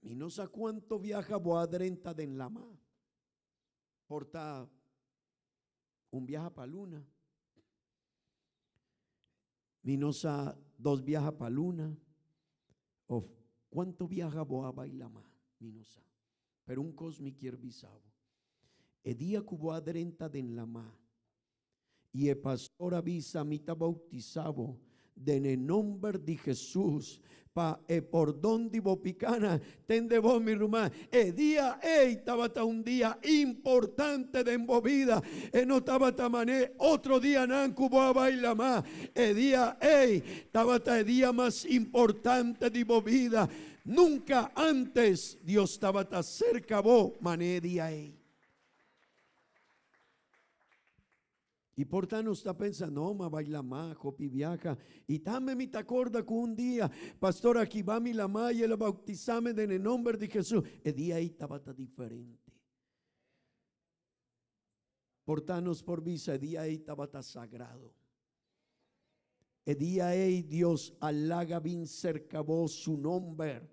mi no sa cuanto biaha bo a drenta den lama. Por ta un biaha pa luna. Mi no sa dos biaha pa luna. Of cuanto biaha bo a bay lama, mi no sa. Pero un cos mi kier bisa bo. E dia cu bo a drenta den lama, I e pastor a bisa, Mi ta bautisa bo den e nomber di Jesus pa e pordon di bo picánan. Tende bo, mi ruman, e dia ei tabata un dia importante den bo bida. E no tabata mané otro dianan cu bo a bai lamá. E dia ei tabata e dia mas importante di bo bida. Nunca antes Dios tabata cerca bo mané e dia ei. I por ta nos ta pensa, no, m'a bai lamá, hopi biaha. I tambe mi ta korda ku un dia pastor a kiba mi lamá i el a bautisá mi den e nomber di Hesus. E dia ei tabata diferente. Por ta nos por bisa e dia ei tabata sagrado. E dia ei Dios a laga bin serka bo su nomber.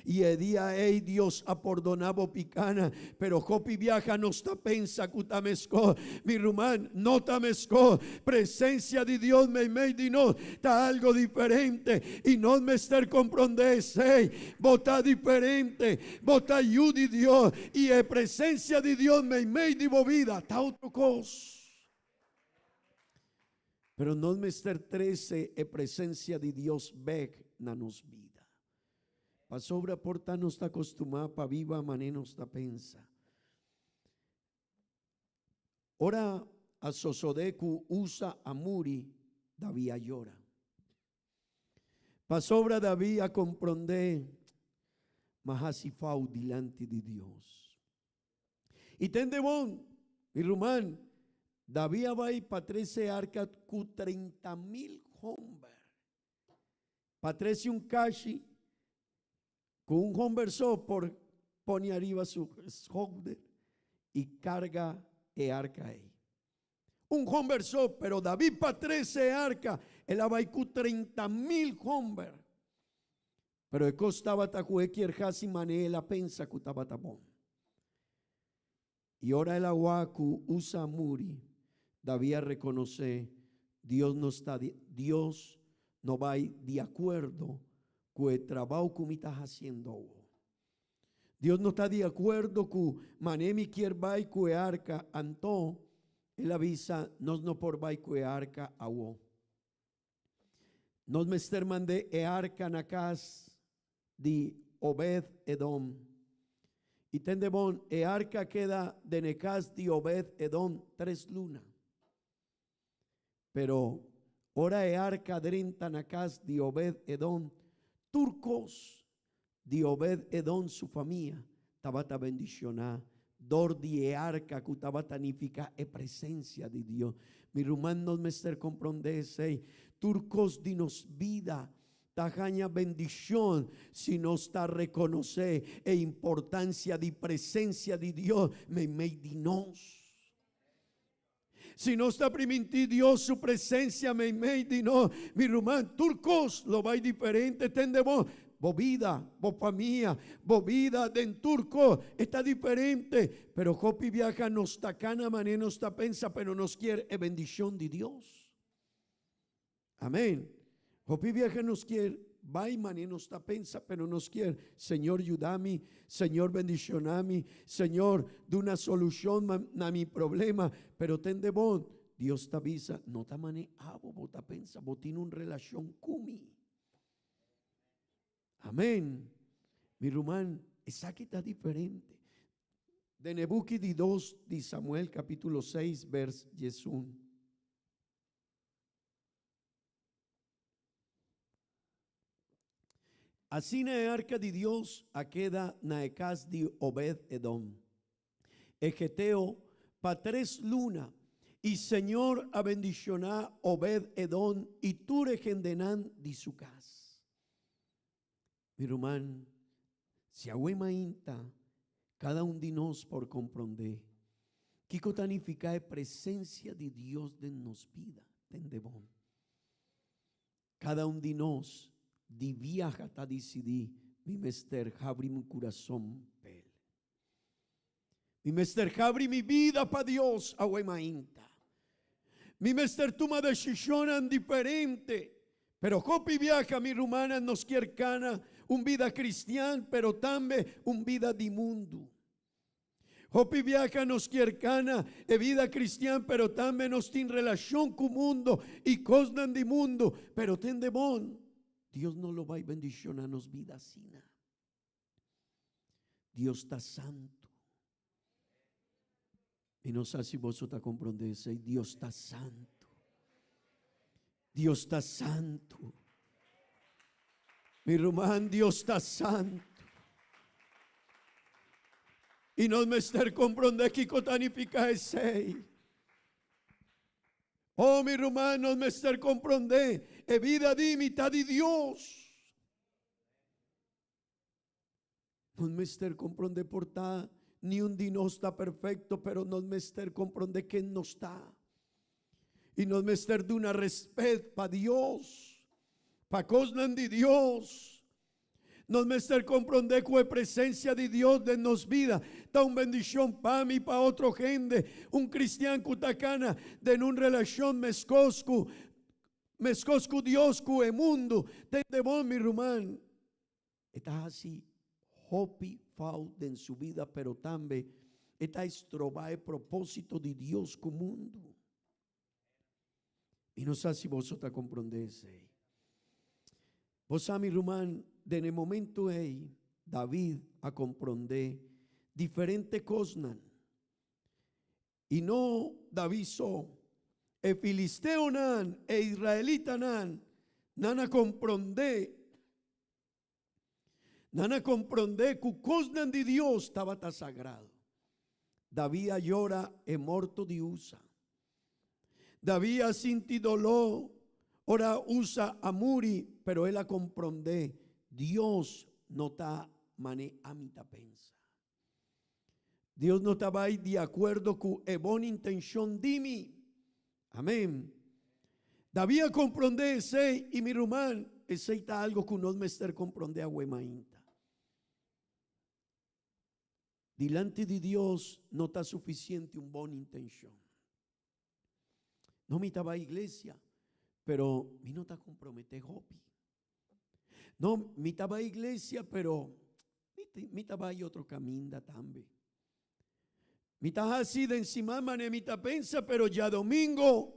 I e dia ei Dios a pordoná bo picánan. Pero hopi biaha nos ta pensa cu ta mescó. Mi ruman, no ta mescó. Presencia di Dios meimei di nos ta algo diferente i nos mester comprendé esei. Bo ta diferente, bo ta yu di Dios i e presencia di Dios meimei di bo bida ta otro cos. Pero nos mester trece e presencia di Dios bek na nos bida. Pasobra por ta nos ta acostuma pa biba mane nos ta pensa. Ora a sosode cu Uza a muri, David a yora. Pasobra David a compronde ma haci fout dilanti di Dios. I tende bon, mi ruman, David a bai pa trese arka ku 30.000 homber. Pa trese un kashi ku un homber so por pone ariba su schouder i karga e arka ei. Un homber so, pero David pa trese e arka, el a bai ku 30.000 homber. Pero e kos tabata ku e kier hasi mane el a pensa ku tabata bon. I ora el a wak ku Usa a muri, David a rekonosé, Dios no sta di, Dios no bai di akuerdo ku e trabou ku mi ta hasiendo awo. Dios no ta di akuerdo ku mane mi kier bai ku e arka, anto el a bisa, nos no por bai ku e arka awo. Nos mester mand'é e arka na kas di Obed-Edom. I tende bon, e arka a keda den e kas di Obed-Edom tres luna. Pero ora e arka a drenta na kas di Obed-Edom, tur kos di Obed-Edom su famia tabata bendishoná dor di e arka ku tabata nifiká e presensia di Dios. Mi ruman, nos mester komprondé esei. Tur kos di nos bida ta haña bendishon si nos ta rekonosé e importansia di presensia di Dios meimei di nos. Si nos ta primintí Dios su presencia meimei di nos, mi ruman, tur cos lo bai diferente. Tende bo, bo bida, bo famia, bo bida den tur cos e ta diferente. Pero hopi biaha nos ta cana manera nos ta pensa, pero nos kier e bendicion di Dios. Amen. Hopi biaha nos kier bai mane nos ta pensa, pero nos kier, Señor yuda mi, Señor bendiciona mi, Señor duna solucion na mi problema, pero tende bon, Dios ta bisa, no ta mane abo bo ta pensa, bo tin un relacion cu mi. Amen. Mi ruman, esaki ta diferente. Den e buki di dos di Samuel capitulo 6 vers 11. Asina e arka di Dios a keda na e kas di Obed-Edom, e geteo, pa tres luna, i señor a bendishoná Obed-Edom i tur e hendenan di su kas. Mi ruman, si awe mainta kada un di nos por komprondé kiko ta nifiká e presensia di Dios den nos bida, tende bon. Kada un di nos di biaha ta disidí, Mi mester habri mi kurason p'el. Mi mester habri mi bida pa Dios awe mainta. Mi mester tuma desishonnan diferente. Pero hopi biaha mi rumannan nos kier kana un bida kristian pero tambe un bida di mundu. Hopi biaha nos kier kana e bida kristian pero tambe nos tin relashon ku mundo i kosnan di mundu. Pero tende bon, Dios no lo bai bendishona nos bida asina. Dios ta santu. Mi no sa si boso ta komprondé esei. Dios ta santu. Dios ta santu. Mi ruman, Dios ta santu. I nos mester komprondé kiko ta nifiká esei. Oh, mi ruman, nos mester komprondé e bida di mi ta di Dios. Nos mester comprende por ta ni un di nos ta perfecto, pero nos mester comprende ken nos ta. Y nos mester duna respet pa Dios, pa cosnan di Dios. Nos mester comprende cu e presencia di Dios den nos bida ta un bendicion pa mi y pa otro hende. Un cristian cu ta cana den un relacion mescos cu mescos cu Dios cu e mundo. Tende bon mi ruman. E ta hasi hopi fout den su bida pero tambe e ta estroba e proposito di Dios ku mundu. Mi no sa si boso ta komprondé esei. Bo sa mi ruman, den e momento ei David a komprondé diferente kosnan. I no David so, e filisteonan, e israelitanan, nan a komprondé, nan a komprondé ku kosnan di Dios tabata sagrado. David a yora e morto di Usa. David a sinti doló ora Usa a muri, pero el a komprondé, Dios no ta mane ami ta pensa. Dios no ta bai di akuerdo ku e bon intenshon di mi. Amen. David a komprondé esei i mi ruman, esei ta algo ku nos mester komprondé awe mainta. Dilanti di Dios no ta sufisiente un bon intenshon. No mi ta bai iglesia, pero mi no ta komprometé hopi. No, mi ta bai iglesia, pero mi ta bai otro caminda tambe. Mi ta hasi den siman mane mi ta pensa, pero djadomingo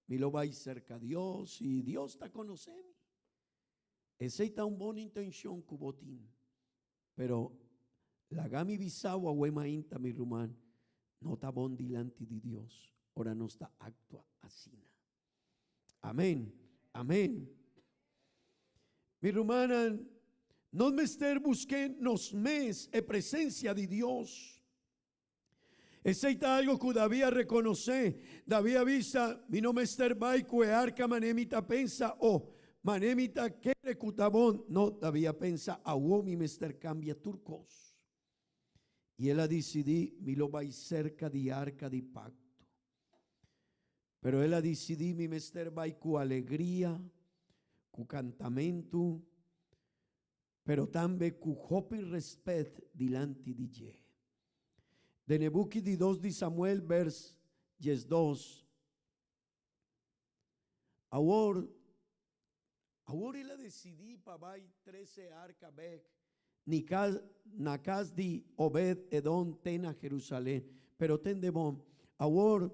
mi lo bai cerca Dios y Dios ta conoce mi. Esey ta un bon intencion cu bo tin, pero. Laga mi bisa bo awe mainta, mi ruman, no ta bon dilanti di Dios ora nos ta aktua asina. Amen. Amen. Mi rumannan, nos mester busk'é nos mes e presencia di Dios. Esei ta algo ku David a rekonosé. David a bisa, Mi no mester bai ku e arka manera mi ta pensa o manera mi ta kere ku ta bon. No, David a pensa, Awor mi mester kambia tur kos. I el a disidí, Mi lo bai serka di arka di pakto. Pero el a disidí, Mi mester bai ku alegria, ku kantamentu, pero tambe ku hopi respet dilanti di dje. Den e buki di dos di Samuel bers 12, Awor, awor el a desidí pa bai trese e arka bek ni kas, na kas di Obed-Edom te na Jerusalén. Pero tende bon, awor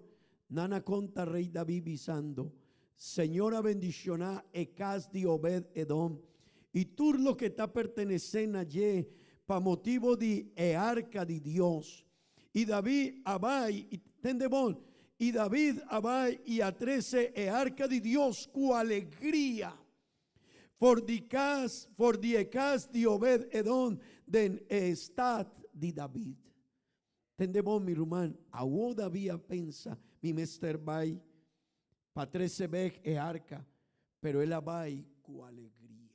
nan a konta rei David bisando, Señor a bendishoná e kas di Obed-Edom i tur loke ta pertenesé na dje pa motibu di e arka di Dios. I David a bai, i tende bon, i David a bai i a trese e arka di Dios ku alegria for di kas, for di e kas di Obed-Edom den e stat di David. Tende bon, mi ruman, awor David a pensa, Mi mester bai pa trese bek e arka, pero el a bai ku alegria.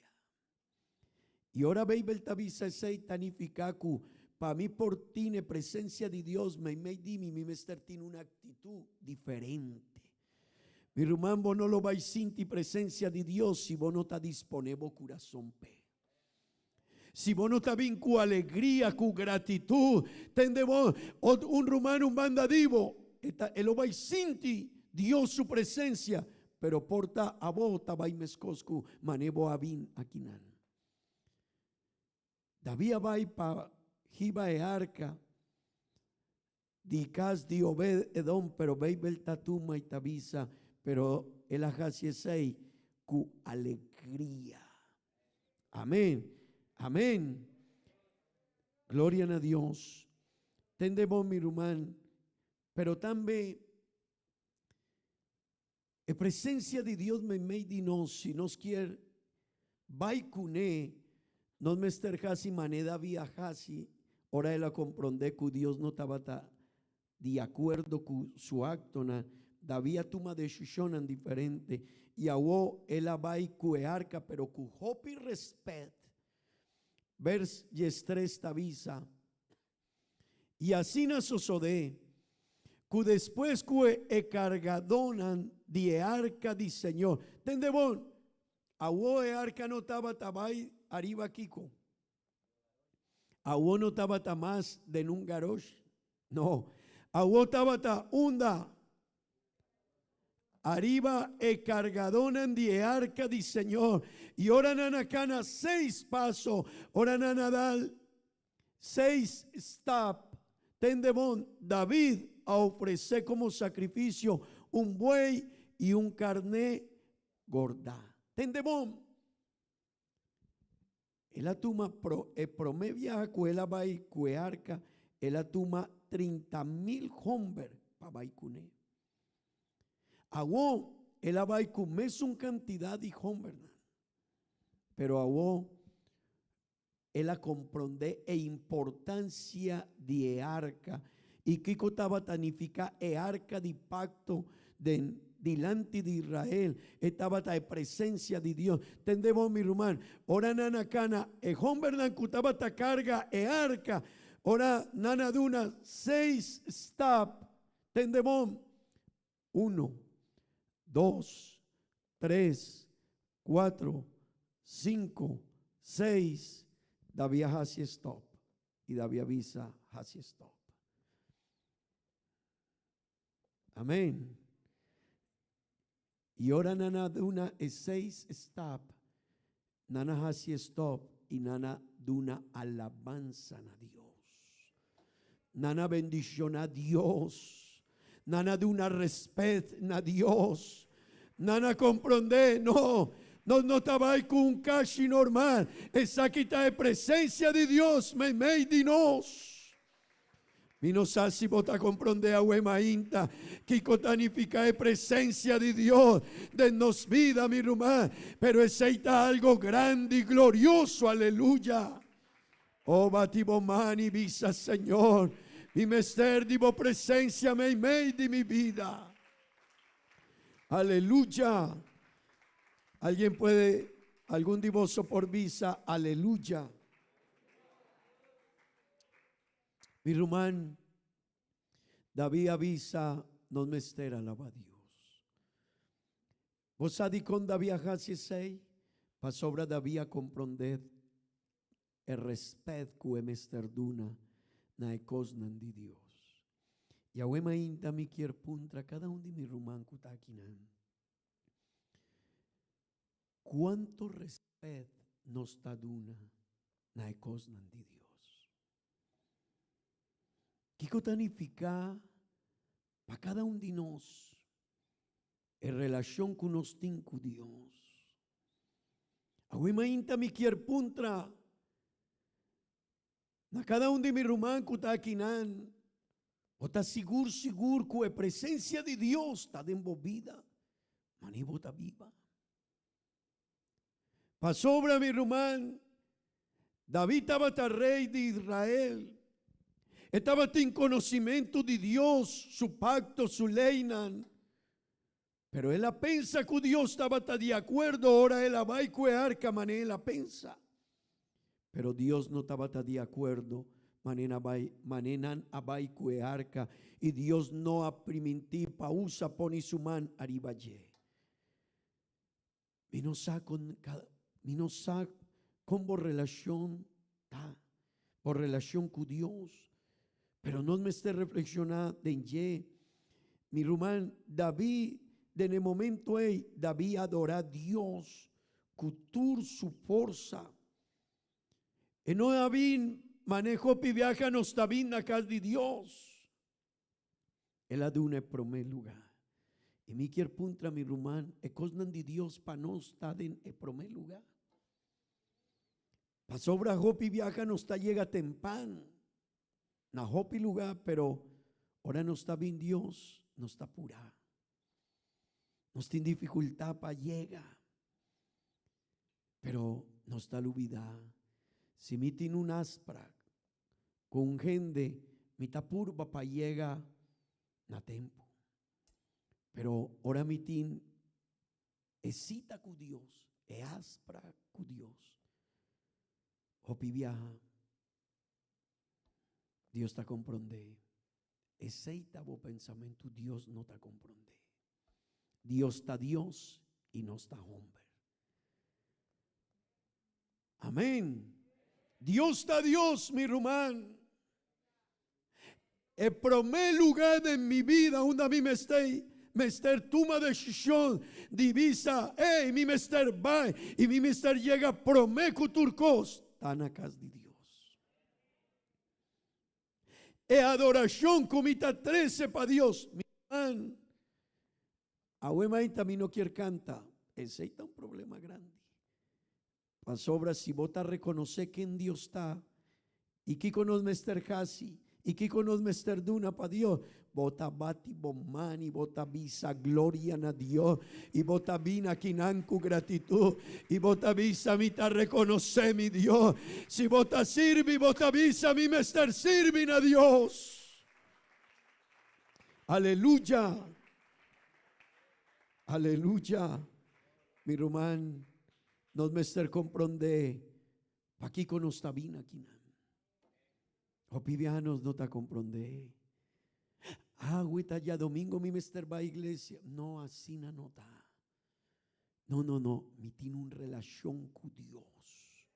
I ora Beibel ta bisa esei ta nifiká ku pa mi por tin e presensia di Dios meimei di mi, mi mester tin un aktitut diferente. Mi ruman, bo no lo bai sinti presensia di Dios si bo no ta disponé bo kurason p'e. Si bo no ta bin ku alegria, ku gratitut, tende bo, ot un ruman un banda di bo, e ta, e lo bai sinti Dios su presensia, pero por ta abo ta bai meskos ku mane bo a bin akinan. David a bai pa hiba e arka di kas di Obed-Edom, pero Beibel ta tuma i ta bisa, Pero el a hasi esei ku alegria. Amen. Amen. Gloria na Dios. Tende bon, mi ruman, pero tambe e presencia di Dios meimei di nos, si nos kier bai kuné, nos mester hasi manera David a hasi ora el a komprondé ku Dios no tabata di akuerdo ku su aktonan. David a tuma desishonnan diferente i awor el a bai ku e arka pero ku hopi rèspèt. Bers 13 ta bisa, I asina sosodé, ku despues ku e kargadónan di e arka di Señor, tende bon, awor e arka no tabata bai ariba kiko? Awor no tabata mas den un garoshi, no, awor tabata unda Ariba e kargadónan di e arka di Señor, i ora nan a kana seis paso, ora nan a dal seis stap, tende bon, David a ofresé komo sakrifisio un buey i un karné gordá. Tende bon! El a tuma pro e promé biaha ku el a bai ku e arka, el a tuma 30.000 hòmber pa bai kuné. Awor el a bai ku mesun kantidat di hòmbernan. Pero awor el a komprondé e importansia di e arka i kiko tabata nifiká e arka di pakto den dilanti di Israel, e tabata e presencia di Dios. Tende bon, mi ruman, ora nan a cana, e hombernan cu tabata carga e arca, ora nan a duna seis stap, tende bon, uno, dos, tres, cuatro, cinco, seis, David a haci stop, y David a bisa haci stop. Amen. I ora nan a duna e seis stap, nan a hasi stop i nan a duna alabansa na Dios. Nan a bendishoná Dios. Nan a duna respet na Dios. Nan a komprondé, no, Nos no ta bai ku un kashi normal. Esaki ta e presensia di Dios meimei di nos. Mi no sa si bo ta komprondé awe mainta kiko ta nifiká e presensia di Dios den nos bida, mi ruman, pero esei ta algo grandi i glorioso. Aleluya! O bati bo man i bisa, Señor, mi mester di bo presensia meimei di mi bida. Aleluya! Alguien puede, algun di boso por bisa, Aleluya. Mi ruman, David a bisa, nos mester alaba Dios. Bo sa dikon David a hasi esei? Pasobra David a komprondé e rèspèt ku e mester duna na e kosnan di Dios. I awe mainta mi kier puntra kada un di mi ruman ku ta akinan, Kuantu rèspèt nos ta duna na e kosnan di Dios? Kiko ta nifiká pa kada un di nos e relashon ku nos tin ku Dios? Awe mainta mi kier puntra na kada un di mi ruman ku ta akinan, Bo ta sigur sigur ku e presensia di Dios ta den bo bida manera bo ta biba? Pasobra, mi ruman, David tabata rei di Israel. E tabatin konosimentu di Dios, su pakto, su leinan. Pero el a pensa ku Dios tabata di akuerdo ora el a bai ku e arka manera el a pensa. Pero Dios no tabata di akuerdo manera bai manera nan a bai ku e arka i Dios no a primintí pa usa pone su man ariba dje. Mi no sa kon mi no sa kon bo relashon ta, bo relashon ku Dios, pero nos mester reflekshoná den dje. Mi ruman David, den e momento ei, David a adorá Dios ku tur su forsa. E no a bin manera hopi biaha nos ta bin na kas di Dios. El a duna e promé lugá. I mi kier puntra mi ruman, e kosnan di Dios pa nos ta den e promé lugá? Pasobra hopi biaha nos ta yega tempan na hopi lugá, pero ora nos ta bin Dios, nos ta purá. Nos tin difikultá pa yega. Pero nos ta lubidá, si mi tin un afsprak ku un hende mi ta purba pa yega na tempu. Pero ora mi tin e sita ku Dios, e afsprak ku Dios, hopi biaha Dios ta komprondé. Esei ta bo pensamentu, Dios no ta komprondé. Dios ta Dios i nos ta homber. Amén. Dios ta Dios, mi ruman. E promé lugá den mi bida unda mi mester mester tuma desishon di bisa, ey, mi mester bai i mi mester yega promé ku tur kos, ta na kas di Dios. E adorashon ku mi ta trese pa Dios, mi ruman, Awe mainta mi no kier canta, esey ta un problema grandi. Pasobra si bo ta reconoce ken Dios ta y kico nos mester haci y kico nos mester duna pa Dios, bo ta bati bo man y bo ta bisa gloria na Dios y bo ta bin akinan cu gratitud y bo ta bisa mi ta reconoce mi Dios. Si bo ta sirbi bo ta bisa mi mester sirbi na Dios. Aleluya! Aleluya! Mi ruman, nos mester komprondé pakiko nos ta bin akinan. Hopi biaha nos no ta komprondé. Awe ta djadomingo mi mester bai iglesia. No, asina no ta. No, no, no, mi tin un relashon ku Dios.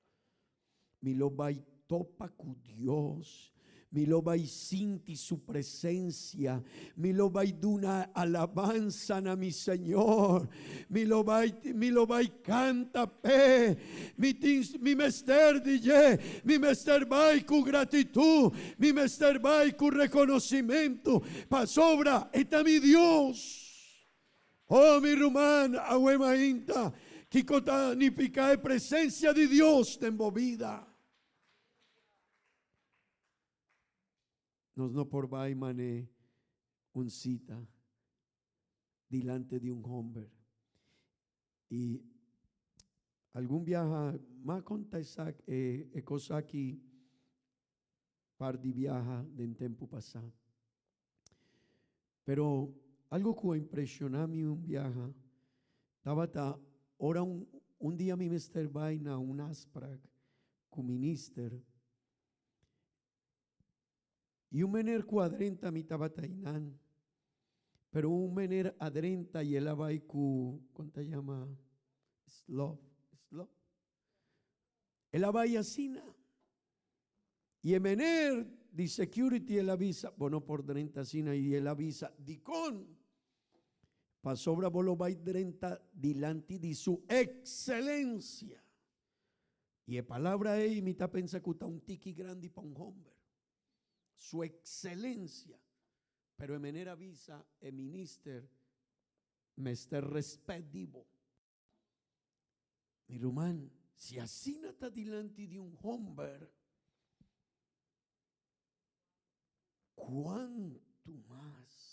Mi lo bai topa ku Dios. Mi lo bai sinti su presensia. Mi lo bai duna alabansa na mi Señor. Mi lo bai, mi lo bai kanta p'e. Mi tin, mi mester di dje. Mi mester bai ku gratitut. Mi mester bai ku rekonosimentu. Pasobra e ta mi Dios. Oh mi ruman, awe mainta, Kiko ta nifiká e presensia di Dios den bo bida? Nos no por bai man'é un sita dilante di un homber. I algun biaha m'a konta esak e kos aki par di biaha den tempu pasá. Pero algu ku a impreshoná mi un biaha tabata ora un un dia mi mester bai na un afsprak ku minister I un meneer ku a drenta mi tabata einan, pero un meneer a drenta i el a bai ku, kon ta yama, slof, slof? El a bai asina. I e meneer di security el a bisa, bo no por drenta asina, i el a bisa, dikon? Pasobra bo lo bai drenta dilanti di su excelencia. I e palabra ei mi ta pensa ku ta un tiki grandi pa un homber. Su excelencia. Pero e meneer a bisa e minister mester respet di bo. Mi ruman, si asina ta dilanti di un homber, cuantu mas?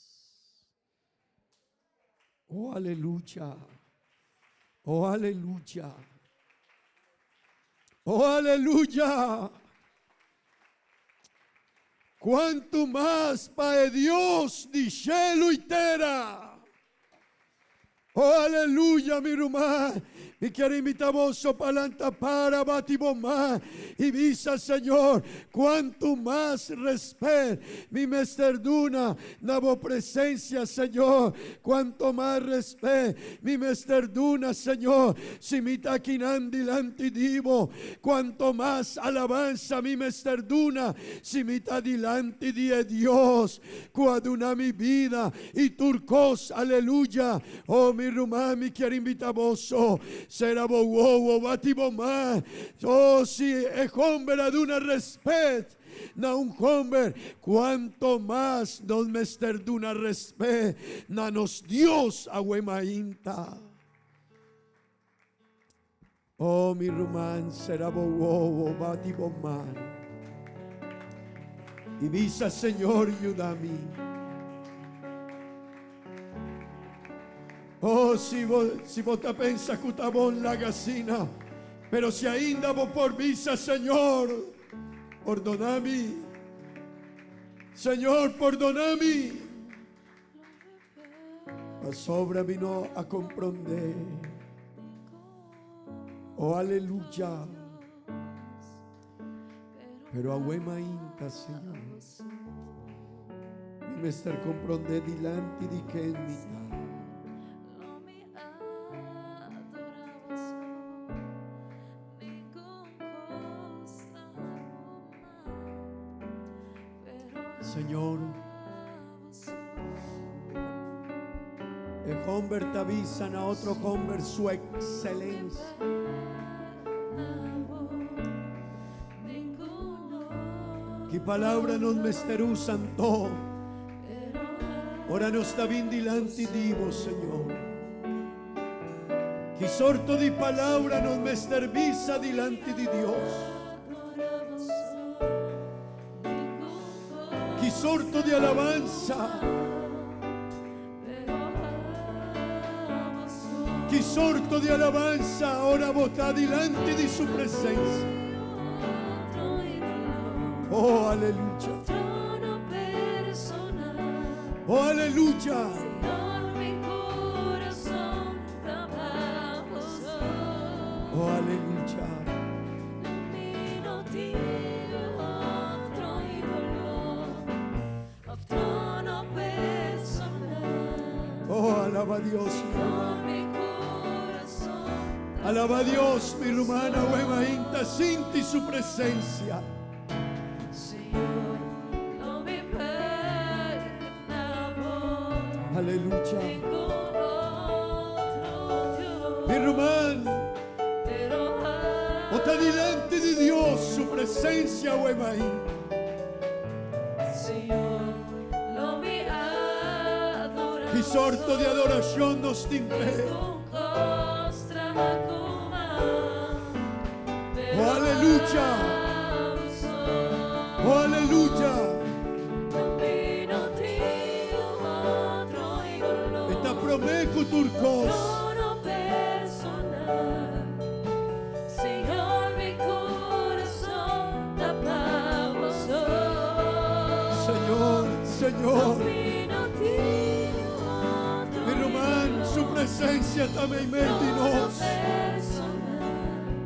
Oh, aleluya! Oh, aleluya! Oh, aleluya! Cuantu mas pa e Dios di shelu i tera! Oh aleluya mi ruman, mi kier invita boso pa lanta para bati bo man y bisa Señor cuanto mas respet mi mester duna na bo presencia Señor, cuanto mas respet mi mester duna Señor si mi ta akinan dilanti di bo, cuanto mas alabansa mi mester duna si mi ta dilanti di e Dios cu a duna mi bida y tur cos, aleluya. Oh mi ruman, mi kier invita boso, cera bo wowo, bati bo man. Oh si e homber a duna respet na un homber, cuanto mas nos mester duna respet na nos Dios awe mainta. Oh mi ruman, sera bo wowo, bati bo man i bisa, Señor, yuda mi. Oh, si bo, si bo ta pensa ku ta bon, laga asina. Pero si ainda bo por bisa, Señor, pordona mi. Señor, pordona mi. Pasobra mi no a comprende. Oh, aleluya. Pero awe mainta, Señor, mi mester comprende dilanti di ken mi ta. Señor, e homber ta bisa na otro homber su excelencia. Ki palabra nos mester usa anto ora nos ta bin dilanti di bo, Señor? Ki sorto di palabra nos mester bisa dilanti di Dios? Ki sorto di alabansa? Ki sorto di alabansa ora bo ta dilanti di su presencia? Oh, aleluya. Oh, aleluya. Oh, aleluya. Oh, alaba Dios, mi hermano. Alaba Dios, mi rumana, mainta, sinti su presencia. Aleluya. Mi ruman, bo ta dilanti di Dios, su presencia awe mainta. Ki sorto di adoracion nos tin p'e? Señor. Mi ruman, su presencia ta meimei di nos.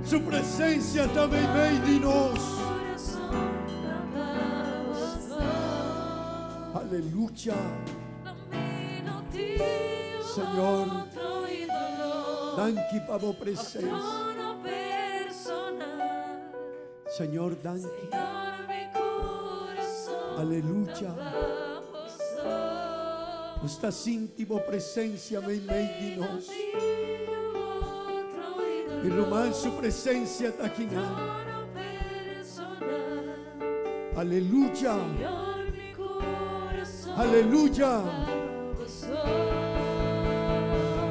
Su presencia ta meimei di nos. Aleluya. Señor, danki pa bo presencia. Señor, danki. Aleluya. Nos ta sinti bo presencia meimei di nos. Mi ruman, su presencia ta akinan. Aleluya. Aleluya.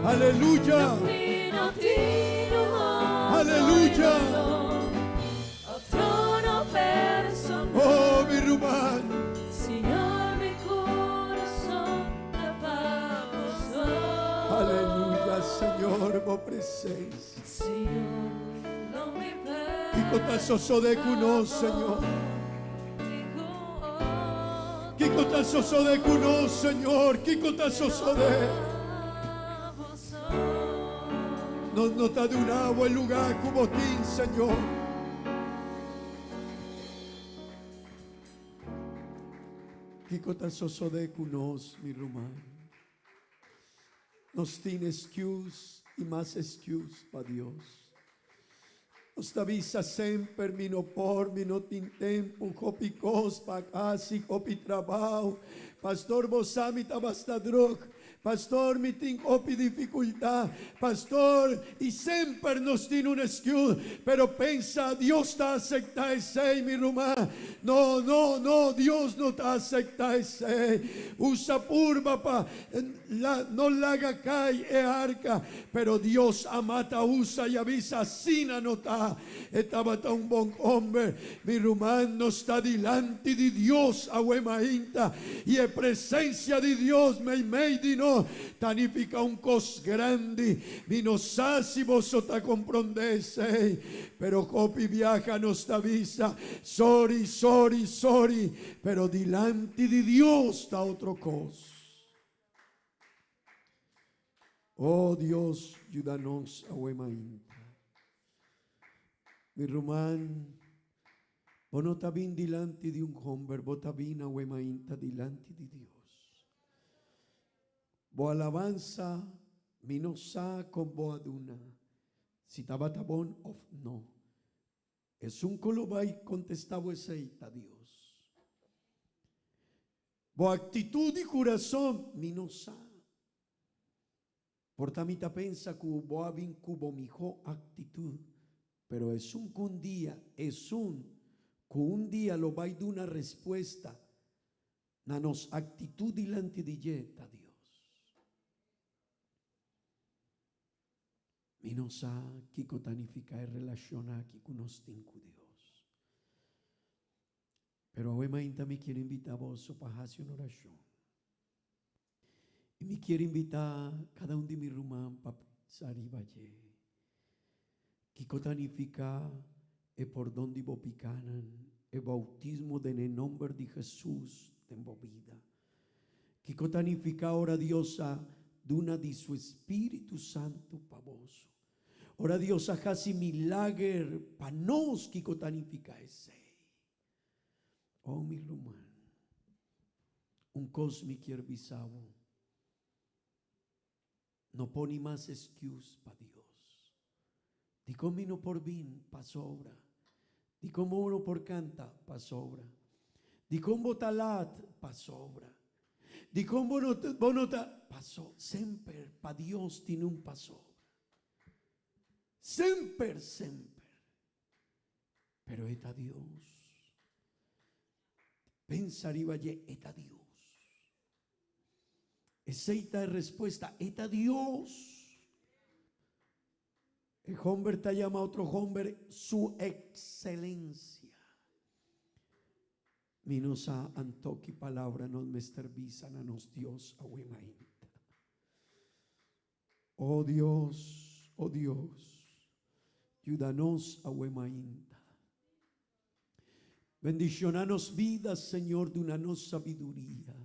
Aleluya. Aleluya. Oh, mi ruman. Aleluya, Señor, bo presencia. Kiko ta sosode ku nos, Señor? Kiko ta sosode ku nos, Señor? Kiko ta sosode? Nos no ta duna bo e lugá ku bo tin, Señor. Kiko ta sosode ku nos, mi ruman? Nos tin excuse y mas excuse pa Dios. Nos ta bisa semper mi no por, mi no tin tempu, hopi cos pa haci, hopi trabao. Pastor bo sa mi ta basta druk. Pastor mi tin hopi dificultad. Pastor y semper nos tin un excuse, pero pensa Dios ta acepta esey mi ruman. No, no, no, Dios no ta acepta esey. Usa purba pa la no laga cay e arca, pero Dios a mata Usa y a bisa asina no ta. E tabata un bon homber. Mi ruman, nos ta dilanti di Dios awe mainta y e presencia di Dios meimei di nos ta nifica un cos grandi. Mi no sa si boso ta comprende esey, pero hopi biaha nos ta bisa, Sorry, sorry, sorry, pero dilanti di Dios ta otro cos. Oh Dios, yuda nos awe mainta. Mi ruman, bo no ta bin dilanti di un homber, bo ta bin awe mainta dilanti di Dios. Bo alabansa mi no sa con bo a duna, si tabata bon of no. Esun ku lo bai kontestá bo esei ta Dios. Bo aktitut di kurason mi no sa. Por ta mi ta pensa ku bo a bin ku bo mihó aktitut, pero esun ku un dia, esun ku un dia lo bai duna respuesta na nos aktitut dilanti di dje ta Dios. Mi no sa kiko ta nifiká e relashon aki ku nos tin ku Dios. Pero awe mainta mi kier invitá boso pa hasi un orashon. I mi kier invitá kada un di mi ruman pa pensa riba dje. Kiko ta nifiká e pordon di bo pikánan, e boutismo den e nomber di Hesus den bo bida? Kiko ta nifiká ora Dios a duna di su Espíritu Santu pa boso? Ora Dios a hasi milager pa nos, kiko ta nifiká esei? Oh, mi ruman, un kos mi kier bisa bo, no pone mas excuse pa Dios. Dikon mi no por bin? Pasobra. Dikon bo no por kanta? Pasobra. Dikon bo ta lat? Pasobra. Dikon bo no bo no ta paso semper pa Dios tin un pasobra. Semper semper. Pero e ta Dios. Pensa riba dje, e ta Dios. Esei ta e respuesta, e ta Dios. E homber ta yama otro homber su excelencia. Mi no sa anto ki palabra nos mester bisa na nos Dios awe mainta. O Dios, o Dios, yuda nos awe mainta. Bendiciona nos bida, Señor, duna nos sabiduria.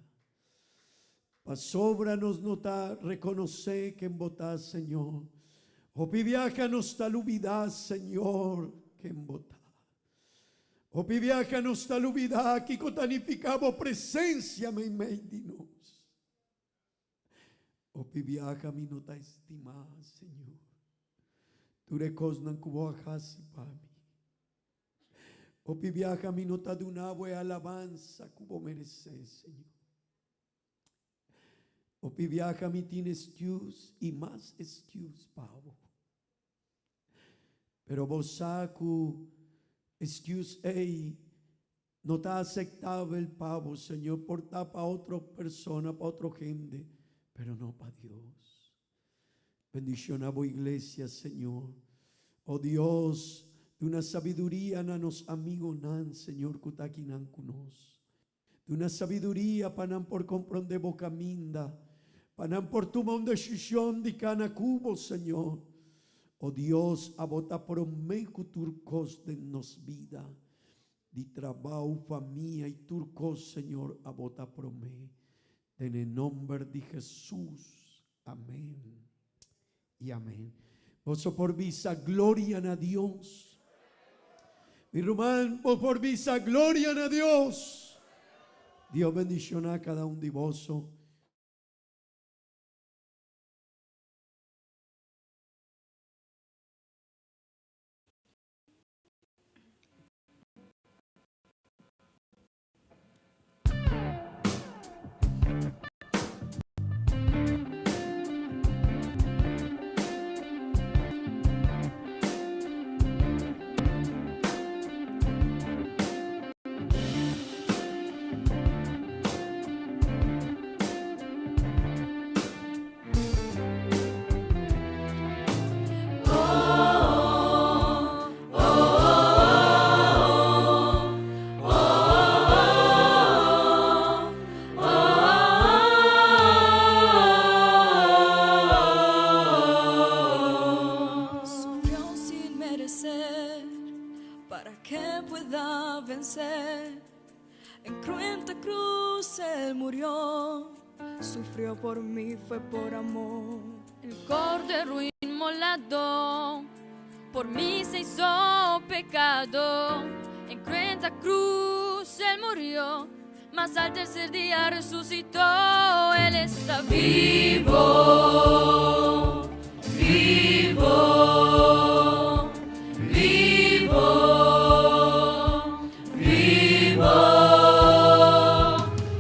Pasobra nos no ta rekonosé ken bo ta, Señor. Hopi biaha nos ta lubidá, Señor, ken bo ta. Hopi biaha nos ta lubidá kiko ta nifiká bo presensia meimei di nos. Hopi biaha mi no ta estimá, Señor, tur e kosnan ku bo a hasi pa mi. Hopi biaha mi no ta duna bo e alabansa ku bo meresé, Señor. Hopi biaha mi tin excuse i mas excuse pa bo. Pero bo sa ku excuse ei no ta aceptabel pa bo, Señor. Por ta pa otro persona, pa otro hende, pero no pa Dios. Bendiciona bo iglesia, Señor. Oh Dios, duna sabiduria na nos amigonan, Señor, ku ta akinan ku nos. Duna sabiduria pa nan por komprondé bo kaminda, pa nan por tuma un desishon di kana ku bo, Señor. O Dios, abo ta promé ku tur kos den nos bida, di trabou, famia i tur kos, Señor, abo ta promé. Den e nomber di Hesus, amén i amén. Boso por bisa gloria na Dios. Mi ruman, bo por bisa gloria na Dios. Dios bendiciona cada un di boso. Sufrió sin merecer para que pueda vencer. En cruenta cruz él murió, sufrió por mí, fue por amor. El cordero inmolado por mí se hizo pecado. En cruenta cruz él murió, mas al tercer día resucitó. Él está vivo, vivo, vivo, vivo.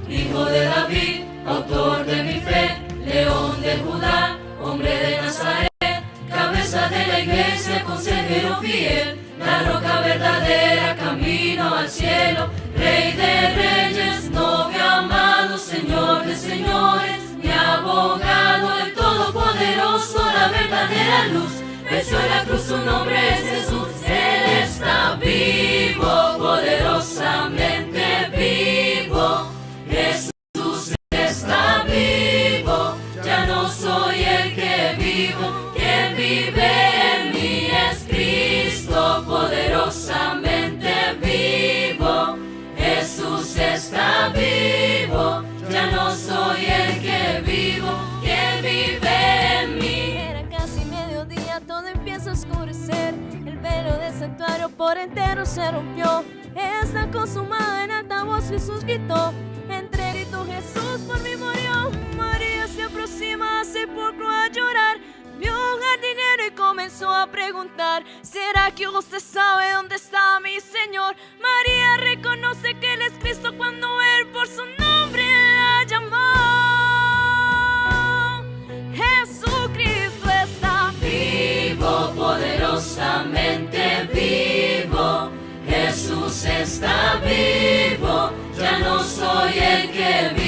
Hijo de David, autor de mi fe, león de Judá, hombre de Nazaret, cabeza de la iglesia, consejero fiel, la roca verdadera, camino al cielo, rey de reyes, novio amado, señor de señores, mi abogado, el todopoderoso, la verdadera luz, venció en la cruz, su nombre es Jesús, Él está vivo, poderosamente vivo, Jesús está vivo, ya no soy el que vivo, quien vive en mí es Cristo, poderosamente vivo, Jesús está vivo, ya no soy el que vivo, quien vive en mí. Era casi mediodía, todo empieza a oscurecer. El velo del santuario por entero se rompió. Está consumado en alta voz Jesús gritó. Entre gritos Jesús por mí murió. María se aproxima al sepulcro a llorar. Vio un jardinero y comenzó a preguntar: ¿Será que usted sabe dónde está mi Señor? María reconoce que él es Cristo cuando él por su nombre la llamó. Jesucristo está vivo, poderosamente vivo. Jesús está vivo, ya no soy el que vivo.